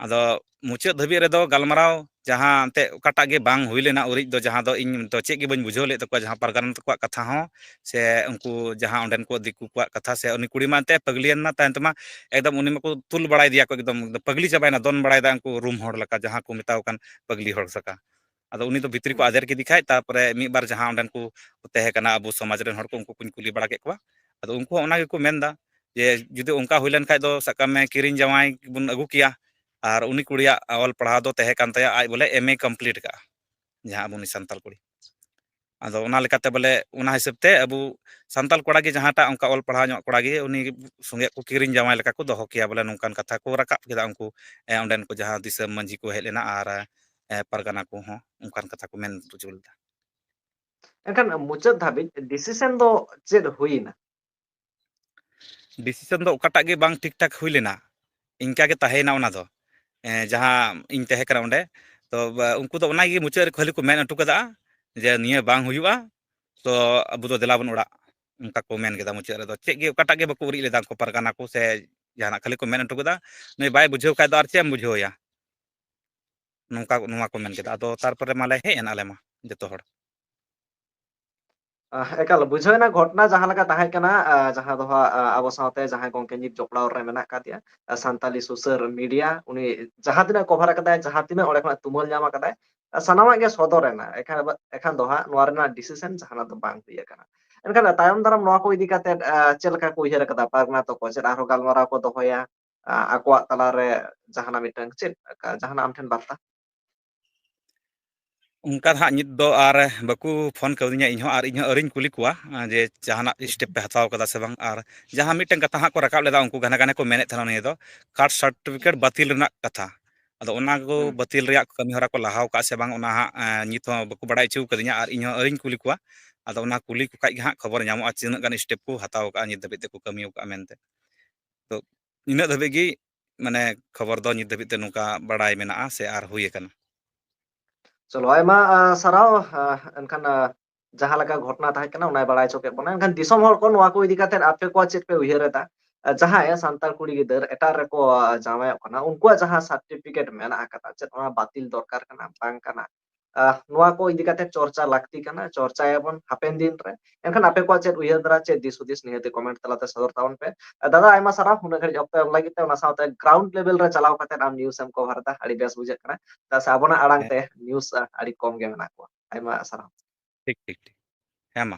ᱟᱫᱚ ᱢᱩᱪᱟᱹᱫ ᱫᱷᱟᱹᱵᱤᱡ ᱨᱮᱫᱚ ᱜᱟᱞᱢᱟᱨᱟᱣ ᱡᱟᱦᱟᱸ ᱮᱱᱛᱮᱫ ᱚᱠᱟᱴᱟᱜ ᱜᱮ ᱵᱟᱝ ᱦᱩᱭ ᱞᱮᱱᱟ, ᱩᱨᱤᱡ ᱫᱚ ᱡᱟᱦᱟᱸ ᱫᱚ ᱤᱧ ᱫᱚ ᱪᱮᱫ ᱜᱮ ᱵᱟᱹᱧ ᱵᱩᱡᱷᱟᱹᱣ ᱞᱮᱫ ᱛᱟᱠᱚᱣᱟ, ᱡᱟᱦᱟᱸ ᱯᱟᱨᱜᱟᱱᱟ ᱛᱟᱠᱚᱣᱟᱜ ᱠᱟᱛᱷᱟ ᱦᱚᱸ ᱥᱮ ᱩᱱᱠᱩ ᱡᱟᱦᱟᱸ ᱚᱸᱰᱮᱱ ᱠᱚ ᱫᱤᱠᱩ ᱠᱚᱣᱟᱜ ᱠᱟᱛᱷᱟ, ᱥᱮ ᱩᱱᱤ ᱠᱩᱲᱤ ᱢᱟ ᱮᱱᱛᱮᱫ ᱯᱟᱹᱜᱽᱞᱤᱭᱮᱱ ᱢᱟ, ᱛᱟᱭᱚᱢ ᱛᱮᱢᱟ ᱮᱠᱫᱚᱢ ᱩᱱᱤ ᱢᱟᱠᱚ ᱛᱩᱞ ᱵᱟᱲᱟᱭᱮᱫᱮᱭᱟ ᱠᱚ, ᱮᱠᱫᱚᱢ ᱯᱟᱹᱜᱽᱞᱤ ᱪᱟᱵᱟᱭᱮᱱᱟ, ᱫᱚᱱ ᱵᱟᱲᱟᱭᱮᱫᱟ ᱩᱱᱠᱩ ᱨᱩᱢ ᱦᱚᱲ ᱞᱮᱠᱟ, ᱡᱟᱦᱟᱸ ᱠᱚ ᱢᱮᱛᱟᱣ ᱠᱟᱱ ᱯᱟᱹᱜᱽᱞᱤ ᱦᱚᱲ ᱞᱮᱠᱟ᱾ ᱟᱫᱚ ᱩᱱᱤ ᱫᱚ ᱵᱷᱤᱛᱨᱤ ᱠᱚ ᱦᱩᱸ᱾ ᱟᱫᱮᱨ ᱠᱮᱫᱮ ᱠᱷᱟᱡ, ᱛᱟᱨᱯᱚᱨᱮ ᱢᱤᱫ ᱵᱟᱨ ᱡᱟᱦᱟᱸ ᱚᱸᱰᱮᱱ ᱠᱚ ᱛᱟᱦᱮᱸ ᱠᱟᱱᱟ ᱟᱵᱚ ᱥᱚᱢᱟᱡᱽ ᱨᱮᱱ ᱦᱚᱲ ᱠᱚ, ᱩᱱᱠᱩ ᱠᱚᱧ ᱠᱩᱞᱤ ᱵᱟᱲᱟ ᱠᱮᱫ ᱠᱚᱣᱟ᱾ ᱟᱫᱚ ᱩᱱᱠᱩ ᱦᱚᱸ ᱚᱱᱟ ᱜᱮᱠᱚ ᱢᱮᱱᱫᱟ ᱡᱮ ᱡᱩᱫᱤ ᱚᱱᱠᱟ ᱦᱩᱭ ᱞᱮᱱ ᱠᱷᱟᱡ ᱫᱚ ᱥᱟᱵ ᱠᱟᱜ ᱢᱮ ᱠᱤᱨᱤᱧ ᱡᱟᱶᱟᱭ ᱵᱚᱱ ᱟᱹᱜᱩ ᱠᱮᱭᱟ, ᱟᱨ ᱩᱱᱤ ᱠᱩᱲᱤᱭᱟᱜ ᱚᱞ ᱯᱟᱲᱦᱟᱣ ᱫᱚ ᱛᱟᱦᱮᱸ ᱠᱟᱱ ᱛᱟᱭᱟ, ᱟᱡ ᱵᱚᱞᱮ M A complete ᱠᱟᱜᱼᱟ, ᱡᱟᱦᱟᱸ ᱟᱵᱚ ᱱᱩᱭ ᱥᱟᱱᱛᱟᱲ ᱠᱩᱲᱤ᱾ ᱟᱫᱚ ᱚᱱᱟ ᱞᱮᱠᱟᱛᱮ ᱵᱚᱞᱮ ᱚᱱᱟ ᱦᱤᱥᱟᱹᱵ ᱛᱮ ᱟᱵᱚ ᱥᱟᱱᱛᱟᱲ ᱠᱚᱲᱟ ᱜᱮ ᱡᱟᱦᱟᱸᱴᱟᱜ ᱚᱱᱠᱟ ᱚᱞ ᱯᱟᱲᱦᱟᱣ ᱧᱚᱜ ᱠᱚᱲᱟ ᱜᱮ ᱩᱱᱤ ᱥᱚᱸᱜᱮ ᱠᱚ ᱠᱤᱨᱤᱧ ᱡᱟᱶᱟᱭ ᱞᱮᱠᱟ ᱠᱚ ᱫᱚᱦᱚ ᱠᱮᱭᱟ, ᱵᱚᱞᱮ ᱱᱚᱝᱠᱟᱱ ᱠᱟᱛᱷᱟ ᱠᱚ ᱨᱟᱠᱟᱵ ᱠᱮᱫᱟ ᱩᱱᱠᱩ, ᱮ, ᱚᱸᱰᱮᱱ ᱠᱚ ᱡᱟᱦᱟᱸ ᱫᱤᱥᱚᱢ ᱢᱟᱹᱡᱷᱤ ᱠᱚ ᱦᱮᱡ ᱞᱮᱱᱟ ᱟᱨ, ᱮ, ᱯᱟᱨᱜᱟᱱᱟ ᱠᱚᱦᱚᱸ ᱚᱱᱠᱟᱱ ᱠᱟᱛᱷᱟ ᱠᱚ ᱢᱮᱱ ᱦᱚᱪᱚ ᱞᱮᱫᱟ᱾ ᱮᱱᱠᱷᱟᱱ ᱢᱩᱪᱟᱹᱫ ᱫᱷᱟᱹᱵᱤᱡ decision ᱫᱚ ᱪᱮᱫ ᱦᱩᱭᱮᱱᱟ? Decision ᱫᱚ ᱚᱠᱟᱴᱟᱜ ᱜᱮ ᱵᱟᱝ ᱴᱷᱤᱠ ᱴᱷᱟᱠ ᱦᱩᱭ ᱞᱮᱱᱟ, ᱤᱱᱠᱟ ᱜᱮ ᱛᱟᱦᱮᱸᱭᱮᱱᱟ ᱚᱱᱟ ᱫᱚ᱾ ᱮᱸ, ᱡᱟᱦᱟᱸ ᱤᱧ ᱛᱟᱦᱮᱸ ᱠᱟᱱᱟ ᱚᱸᱰᱮ, ᱛᱚ, ᱵᱟ-, ᱩᱱᱠᱩ ᱫᱚ ᱚᱱᱟ ᱜᱮ ᱢᱩᱪᱟᱹᱫ ᱨᱮ ᱠᱷᱟᱹᱞᱤ ᱠᱚ ᱢᱮᱱ ᱦᱚᱴᱚ ᱠᱟᱫᱟ ᱡᱮ, "ᱱᱤᱭᱟᱹ ᱵᱟᱝ ᱦᱩᱭᱩᱜᱼᱟ, ᱛᱚ ᱟᱵᱚ ᱫᱚ ᱫᱮᱞᱟ ᱵᱚᱱ ᱚᱲᱟᱜ", ᱚᱱᱠᱟ ᱠᱚ ᱢᱮᱱ ᱠᱮᱫᱟ ᱢᱩᱪᱟᱹᱫ ᱨᱮᱫᱚ᱾ ᱪᱮᱫ ᱜᱮ ᱚᱠᱟᱴᱟᱜ ᱜᱮ ᱵᱟᱠᱚ ᱩᱨᱤᱡ ᱞᱮᱫᱟ ᱩᱱᱠᱩ ᱯᱟᱨᱜᱟᱱᱟ ᱠᱚ ᱥᱮ ᱡᱟᱦᱟᱱᱟᱜ ᱠᱷᱟᱹᱞᱤ ᱠᱚ ᱢᱮᱱ ᱦᱚᱴᱚ ᱠᱮᱫᱟ, ᱱᱩᱭ ᱵᱟᱭ ᱵᱩᱡᱷᱟᱹᱣ ᱠᱷᱟᱡ ᱫᱚ ᱟᱨ ᱪᱮᱫ ᱮᱢ ᱵᱩᱡᱷᱟᱹᱣ ᱟᱭᱟ? ᱱᱚᱝᱠᱟ, ᱱᱚᱣᱟ ᱠᱚ ᱢᱮᱱ ᱠᱮᱫᱟ᱾ ᱟᱫᱚ ᱛᱟᱨᱯᱚᱨᱮ ᱢᱟᱞᱮ ᱦᱮᱡ ᱮᱱ ᱟᱞᱮ ᱢᱟ ᱡᱚᱛᱚ ᱦᱚᱲ᱾ ᱟᱦ, ᱮᱠᱟᱞ ᱵᱩᱡᱷᱟᱹᱣ ᱮᱱᱟ ᱜᱷᱚᱴᱱᱟ ᱡᱟᱦᱟᱸ ᱞᱮᱠᱟ ᱛᱟᱦᱮᱸ ᱠᱟᱱᱟ, ᱟᱦ, ᱡᱟᱦᱟᱸ ᱫᱚ ᱦᱟᱸᱜ, ᱟᱦ, ᱟᱵᱚ ᱥᱟᱶᱛᱮ ᱡᱟᱦᱟᱸᱭ ᱜᱚᱝᱠᱮ ᱱᱤᱛ ᱡᱚᱯᱲᱟᱣ ᱨᱮ ᱢᱮᱱᱟᱜ ᱟᱠᱟᱫᱮᱭᱟ, ᱟᱦ, ᱥᱟᱱᱛᱟᱞᱤ ᱥᱩᱥᱟᱹᱨ ᱢᱤᱰᱤᱭᱟ, ᱩᱱᱤ ᱡᱟᱦᱟᱸ ᱛᱤᱱᱟᱹᱜ ᱠᱚᱵᱷᱟᱨ ᱟᱠᱟᱫᱟᱭ, ᱡᱟᱦᱟᱸ ᱛᱤᱱᱟᱹᱜ ᱚᱸᱰᱮ ᱠᱷᱚᱱᱟᱜ ᱛᱩᱢᱟᱹᱞ ᱧᱟᱢ ᱟᱠᱟᱫᱟᱭ, ᱟᱦ, ᱥᱟᱱᱟᱢᱟᱜ ᱜᱮ ᱥᱚᱫᱚᱨ ᱮᱱᱟ᱾ ᱮᱠᱷᱟᱱ, ᱮᱠᱷᱟᱱ ᱫᱚ ᱦᱟᱸᱜ ᱱᱚᱣᱟ ᱨᱮᱱᱟᱜ ᱰᱤᱥᱤᱥᱮᱱ ᱡᱟᱦᱟᱱᱟᱜ ᱫᱚ ᱵᱟᱝ ᱦᱩᱭ ᱟᱠᱟᱱᱟ᱾ ᱮᱱᱠᱷᱟᱱ ᱛᱟᱭᱚᱢ ᱫᱟᱨᱟᱢ ᱱᱚᱣᱟ ᱠᱚ ᱤᱫᱤ ᱠᱟᱛᱮᱫ, ᱟᱦ, ᱪᱮᱫ ᱞᱮᱠᱟ ᱠᱚ ᱩᱭᱦᱟᱹᱨ ᱟᱠᱟᱫᱟ ᱯᱟᱨᱜᱟᱱᱟ ᱛᱟᱠᱚ? ᱪᱮᱫ ᱟᱨᱦᱚᱸ ᱜᱟᱞᱢᱟᱨᱟᱣ ᱠᱚ ᱫᱚᱦᱚᱭᱟ, ᱟᱦ, ᱟᱠᱚᱣᱟᱜ ᱛᱟᱞᱟᱨᱮ ᱡᱟᱦᱟᱱᱟᱜ ᱢᱤᱫᱴᱟᱝ ᱪᱮᱫ ᱡᱟᱦᱟᱱᱟᱜ ᱟᱢ ᱴᱷᱮᱱ ᱵᱟᱨᱛᱟ? ᱚᱱᱠᱟ ᱫᱚ ᱦᱟᱸᱜ ᱱᱤᱛ ᱫᱚ ᱟᱨ ᱵᱟᱠᱚ ᱯᱷᱳᱱ ᱠᱟᱣᱫᱤᱧᱟ ᱤᱧ ᱦᱚᱸ, ᱟᱨ ᱤᱧ ᱦᱚᱸ ᱟᱹᱣᱨᱤᱧ ᱠᱩᱞᱤ ᱠᱚᱣᱟ, ᱟᱸ, ᱡᱮ ᱡᱟᱦᱟᱱᱟᱜ ᱥᱴᱮᱯ ᱯᱮ ᱦᱟᱛᱟᱣ ᱠᱟᱫᱟ ᱥᱮ ᱵᱟᱝ᱾ ᱟᱨ ᱡᱟᱦᱟᱸ ᱢᱤᱫᱴᱮᱱ ᱠᱟᱛᱷᱟ ᱦᱟᱸᱜ ᱠᱚ ᱨᱟᱠᱟᱵ ᱞᱮᱫᱟ, ᱩᱱᱠᱩ ᱜᱷᱟᱱᱮ ᱜᱷᱟᱱᱮ ᱠᱚ ᱢᱮᱱᱮᱫ ᱛᱟᱦᱮᱱᱟ ᱱᱤᱭᱟᱹ ᱫᱚ ᱠᱟᱥᱴ ᱥᱟᱨᱴᱤᱯᱷᱤᱠᱮᱴ ᱵᱟᱹᱛᱤᱞ ᱨᱮᱱᱟᱜ ᱠᱟᱛᱷᱟ᱾ ᱟᱫᱚ ᱚᱱᱟ ᱠᱚ ᱦᱩᱸ᱾ ᱵᱟᱹᱛᱤᱞ ᱨᱮᱭᱟᱜ ᱠᱟᱹᱢᱤ ᱦᱚᱨᱟ ᱠᱚ ᱞᱟᱦᱟᱣ ᱠᱟᱜᱼᱟ ᱥᱮ ᱵᱟᱝ, ᱚᱱᱟ ᱦᱟᱸᱜ, ᱮᱸ, ᱱᱤᱛ ᱦᱚᱸ ᱵᱟᱠᱚ ᱵᱟᱲᱟᱭ ᱦᱚᱪᱚ ᱠᱟᱫᱤᱧᱟ, ᱟᱨ ᱤᱧ ᱦᱚᱸ ᱟᱹᱣᱨᱤᱧ ᱠᱩᱞᱤ ᱠᱚᱣᱟ᱾ ᱟᱫᱚ ᱚᱱᱟ ᱠᱩᱞᱤ ᱠᱚ ᱠᱷᱟᱡ ᱜᱮ ᱦᱟᱸᱜ ᱠᱷᱚᱵᱚᱨ ᱧᱟᱢᱚᱜᱼᱟ, ᱛᱤᱱᱟᱹᱜ ᱜᱟᱱ ᱥᱴᱮᱯ ᱠᱚ ᱦᱟᱛᱟᱣ ᱠᱟᱜᱼᱟ ᱱᱤᱛ ᱫᱷᱟᱹᱵᱤᱡ ᱛᱮᱠᱚ ᱠᱟᱹᱢᱤ ᱠᱟᱜᱼᱟ ᱢᱮᱱᱛᱮ᱾ ᱛᱚ, ᱤᱱᱟᱹᱜ ᱫᱷᱟᱹᱵᱤᱡ ᱜᱮ, ᱢᱟᱱᱮ, ᱠᱷᱚᱵᱚᱨ ᱫᱚ ᱱᱤᱛ ᱫᱷᱟᱹᱵᱤᱡ ᱛᱮ ᱱᱚᱝᱠᱟ ᱵᱟᱲᱟᱭ ᱢᱮᱱᱟᱜᱼᱟ ᱥᱮ ᱟᱨ ᱦᱩᱭ ᱟᱠᱟᱱᱟ᱾ ᱪᱚᱞᱚ, ᱟᱭᱢᱟ, ᱟ, ᱥᱟᱨᱦᱟᱣ᱾ ᱟ, ᱮᱱᱠᱷᱟᱱ, ᱟ, ᱡᱟᱦᱟᱸ ᱞᱮᱠᱟ ᱜᱷᱚᱴᱚᱱᱟ ᱛᱟᱦᱮᱸ ᱠᱟᱱᱟ, ᱚᱱᱟᱭ ᱵᱟᱲᱟᱭ ᱦᱚᱪᱚ ᱠᱮᱫ ᱵᱚᱱᱟ᱾ ᱮᱱᱠᱷᱟᱱ ᱫᱤᱥᱚᱢ ᱦᱚᱲ ᱠᱚ ᱱᱚᱣᱟ ᱠᱚ ᱤᱫᱤ ᱠᱟᱛᱮᱫ ᱟᱯᱮ ᱠᱚᱣᱟᱜ ᱪᱮᱫ ᱯᱮ ᱩᱭᱦᱟᱹᱨ ᱮᱫᱟ? ᱟ, ᱡᱟᱦᱟᱸᱭ ᱥᱟᱱᱛᱟᱲ ᱠᱩᱲᱤ ᱜᱤᱫᱟᱹᱨ ᱮᱴᱟᱜ ᱨᱮᱠᱚ, ᱟ, ᱡᱟᱶᱟᱭᱚᱜ ᱠᱟᱱᱟ, ᱩᱱᱠᱩᱣᱟᱜ ᱡᱟᱦᱟᱸ ᱥᱟᱨᱴᱤᱯᱷᱤᱠᱮᱴ ᱢᱮᱱᱟᱜ ᱟᱠᱟᱫᱟ, ᱪᱮᱫ ᱚᱱᱟ ᱵᱟᱹᱛᱤᱞ ᱫᱚᱨᱠᱟᱨ ᱠᱟᱱᱟ, ᱵᱟᱝ ᱠᱟᱱᱟ? ᱟ, ᱱᱚᱣᱟ ᱠᱚ ᱤᱫᱤ ᱠᱟᱛᱮᱫ ᱪᱚᱨᱪᱟ ᱞᱟᱹᱠᱛᱤ ᱠᱟᱱᱟ, ᱪᱚᱨᱪᱟᱭᱟᱵᱚᱱ ᱦᱟᱯᱮᱱ ᱫᱤᱱ ᱨᱮ᱾ ᱮᱱᱠᱷᱟᱱ ᱟᱯᱮ ᱠᱚᱣᱟᱜ ᱪᱮᱫ ᱩᱭᱦᱟᱹᱨ ᱫᱷᱟᱨᱟ, ᱪᱮᱫ ᱫᱤᱥ ᱦᱩᱫᱤᱥ, ᱱᱤᱦᱟᱹᱛ ᱠᱚᱢᱮᱱᱴ ᱛᱟᱞᱟᱛᱮ ᱥᱚᱫᱚᱨ ᱛᱟᱵᱚᱱ ᱯᱮ᱾ ᱟ, ᱫᱟᱫᱟ, ᱟᱭᱢᱟ ᱥᱟᱨᱦᱟᱣ ᱩᱱᱟᱹᱜ ᱜᱷᱟᱹᱲᱤᱡ ᱚᱠᱛᱚ ᱮᱢ ᱞᱟᱹᱜᱤᱫ ᱛᱮ, ᱚᱱᱟ ᱥᱟᱶᱛᱮ ᱜᱨᱟᱣᱩᱱᱰ ᱞᱮᱵᱮᱞ ᱨᱮ ᱪᱟᱞᱟᱣ ᱠᱟᱛᱮᱫ ᱟᱢ ᱱᱤᱭᱩᱡᱽ ᱮᱢ ᱠᱚᱵᱷᱟᱨ ᱮᱫᱟ, ᱟᱹᱰᱤ ᱵᱮᱥ ᱵᱩᱡᱷᱟᱹᱜ ᱠᱟᱱᱟ᱾ ᱪᱮᱫᱟᱜ ᱥᱮ ᱟᱵᱚᱱᱟᱜ ᱟᱲᱟᱝ ᱦᱮᱸ᱾ ᱛᱮ ᱱᱤᱭᱩᱡᱽ, ᱟ, ᱟᱹᱰᱤ ᱠᱚᱢ ᱜᱮ ᱢᱮᱱᱟᱜ ᱠᱚᱣᱟ᱾ ᱟᱭᱢᱟ ᱥᱟᱨᱦᱟᱣ᱾ ᱴᱷᱤᱠ, ᱴᱷᱤᱠ, ᱴᱷᱤᱠ᱾ ᱦᱮᱸ ᱢᱟ᱾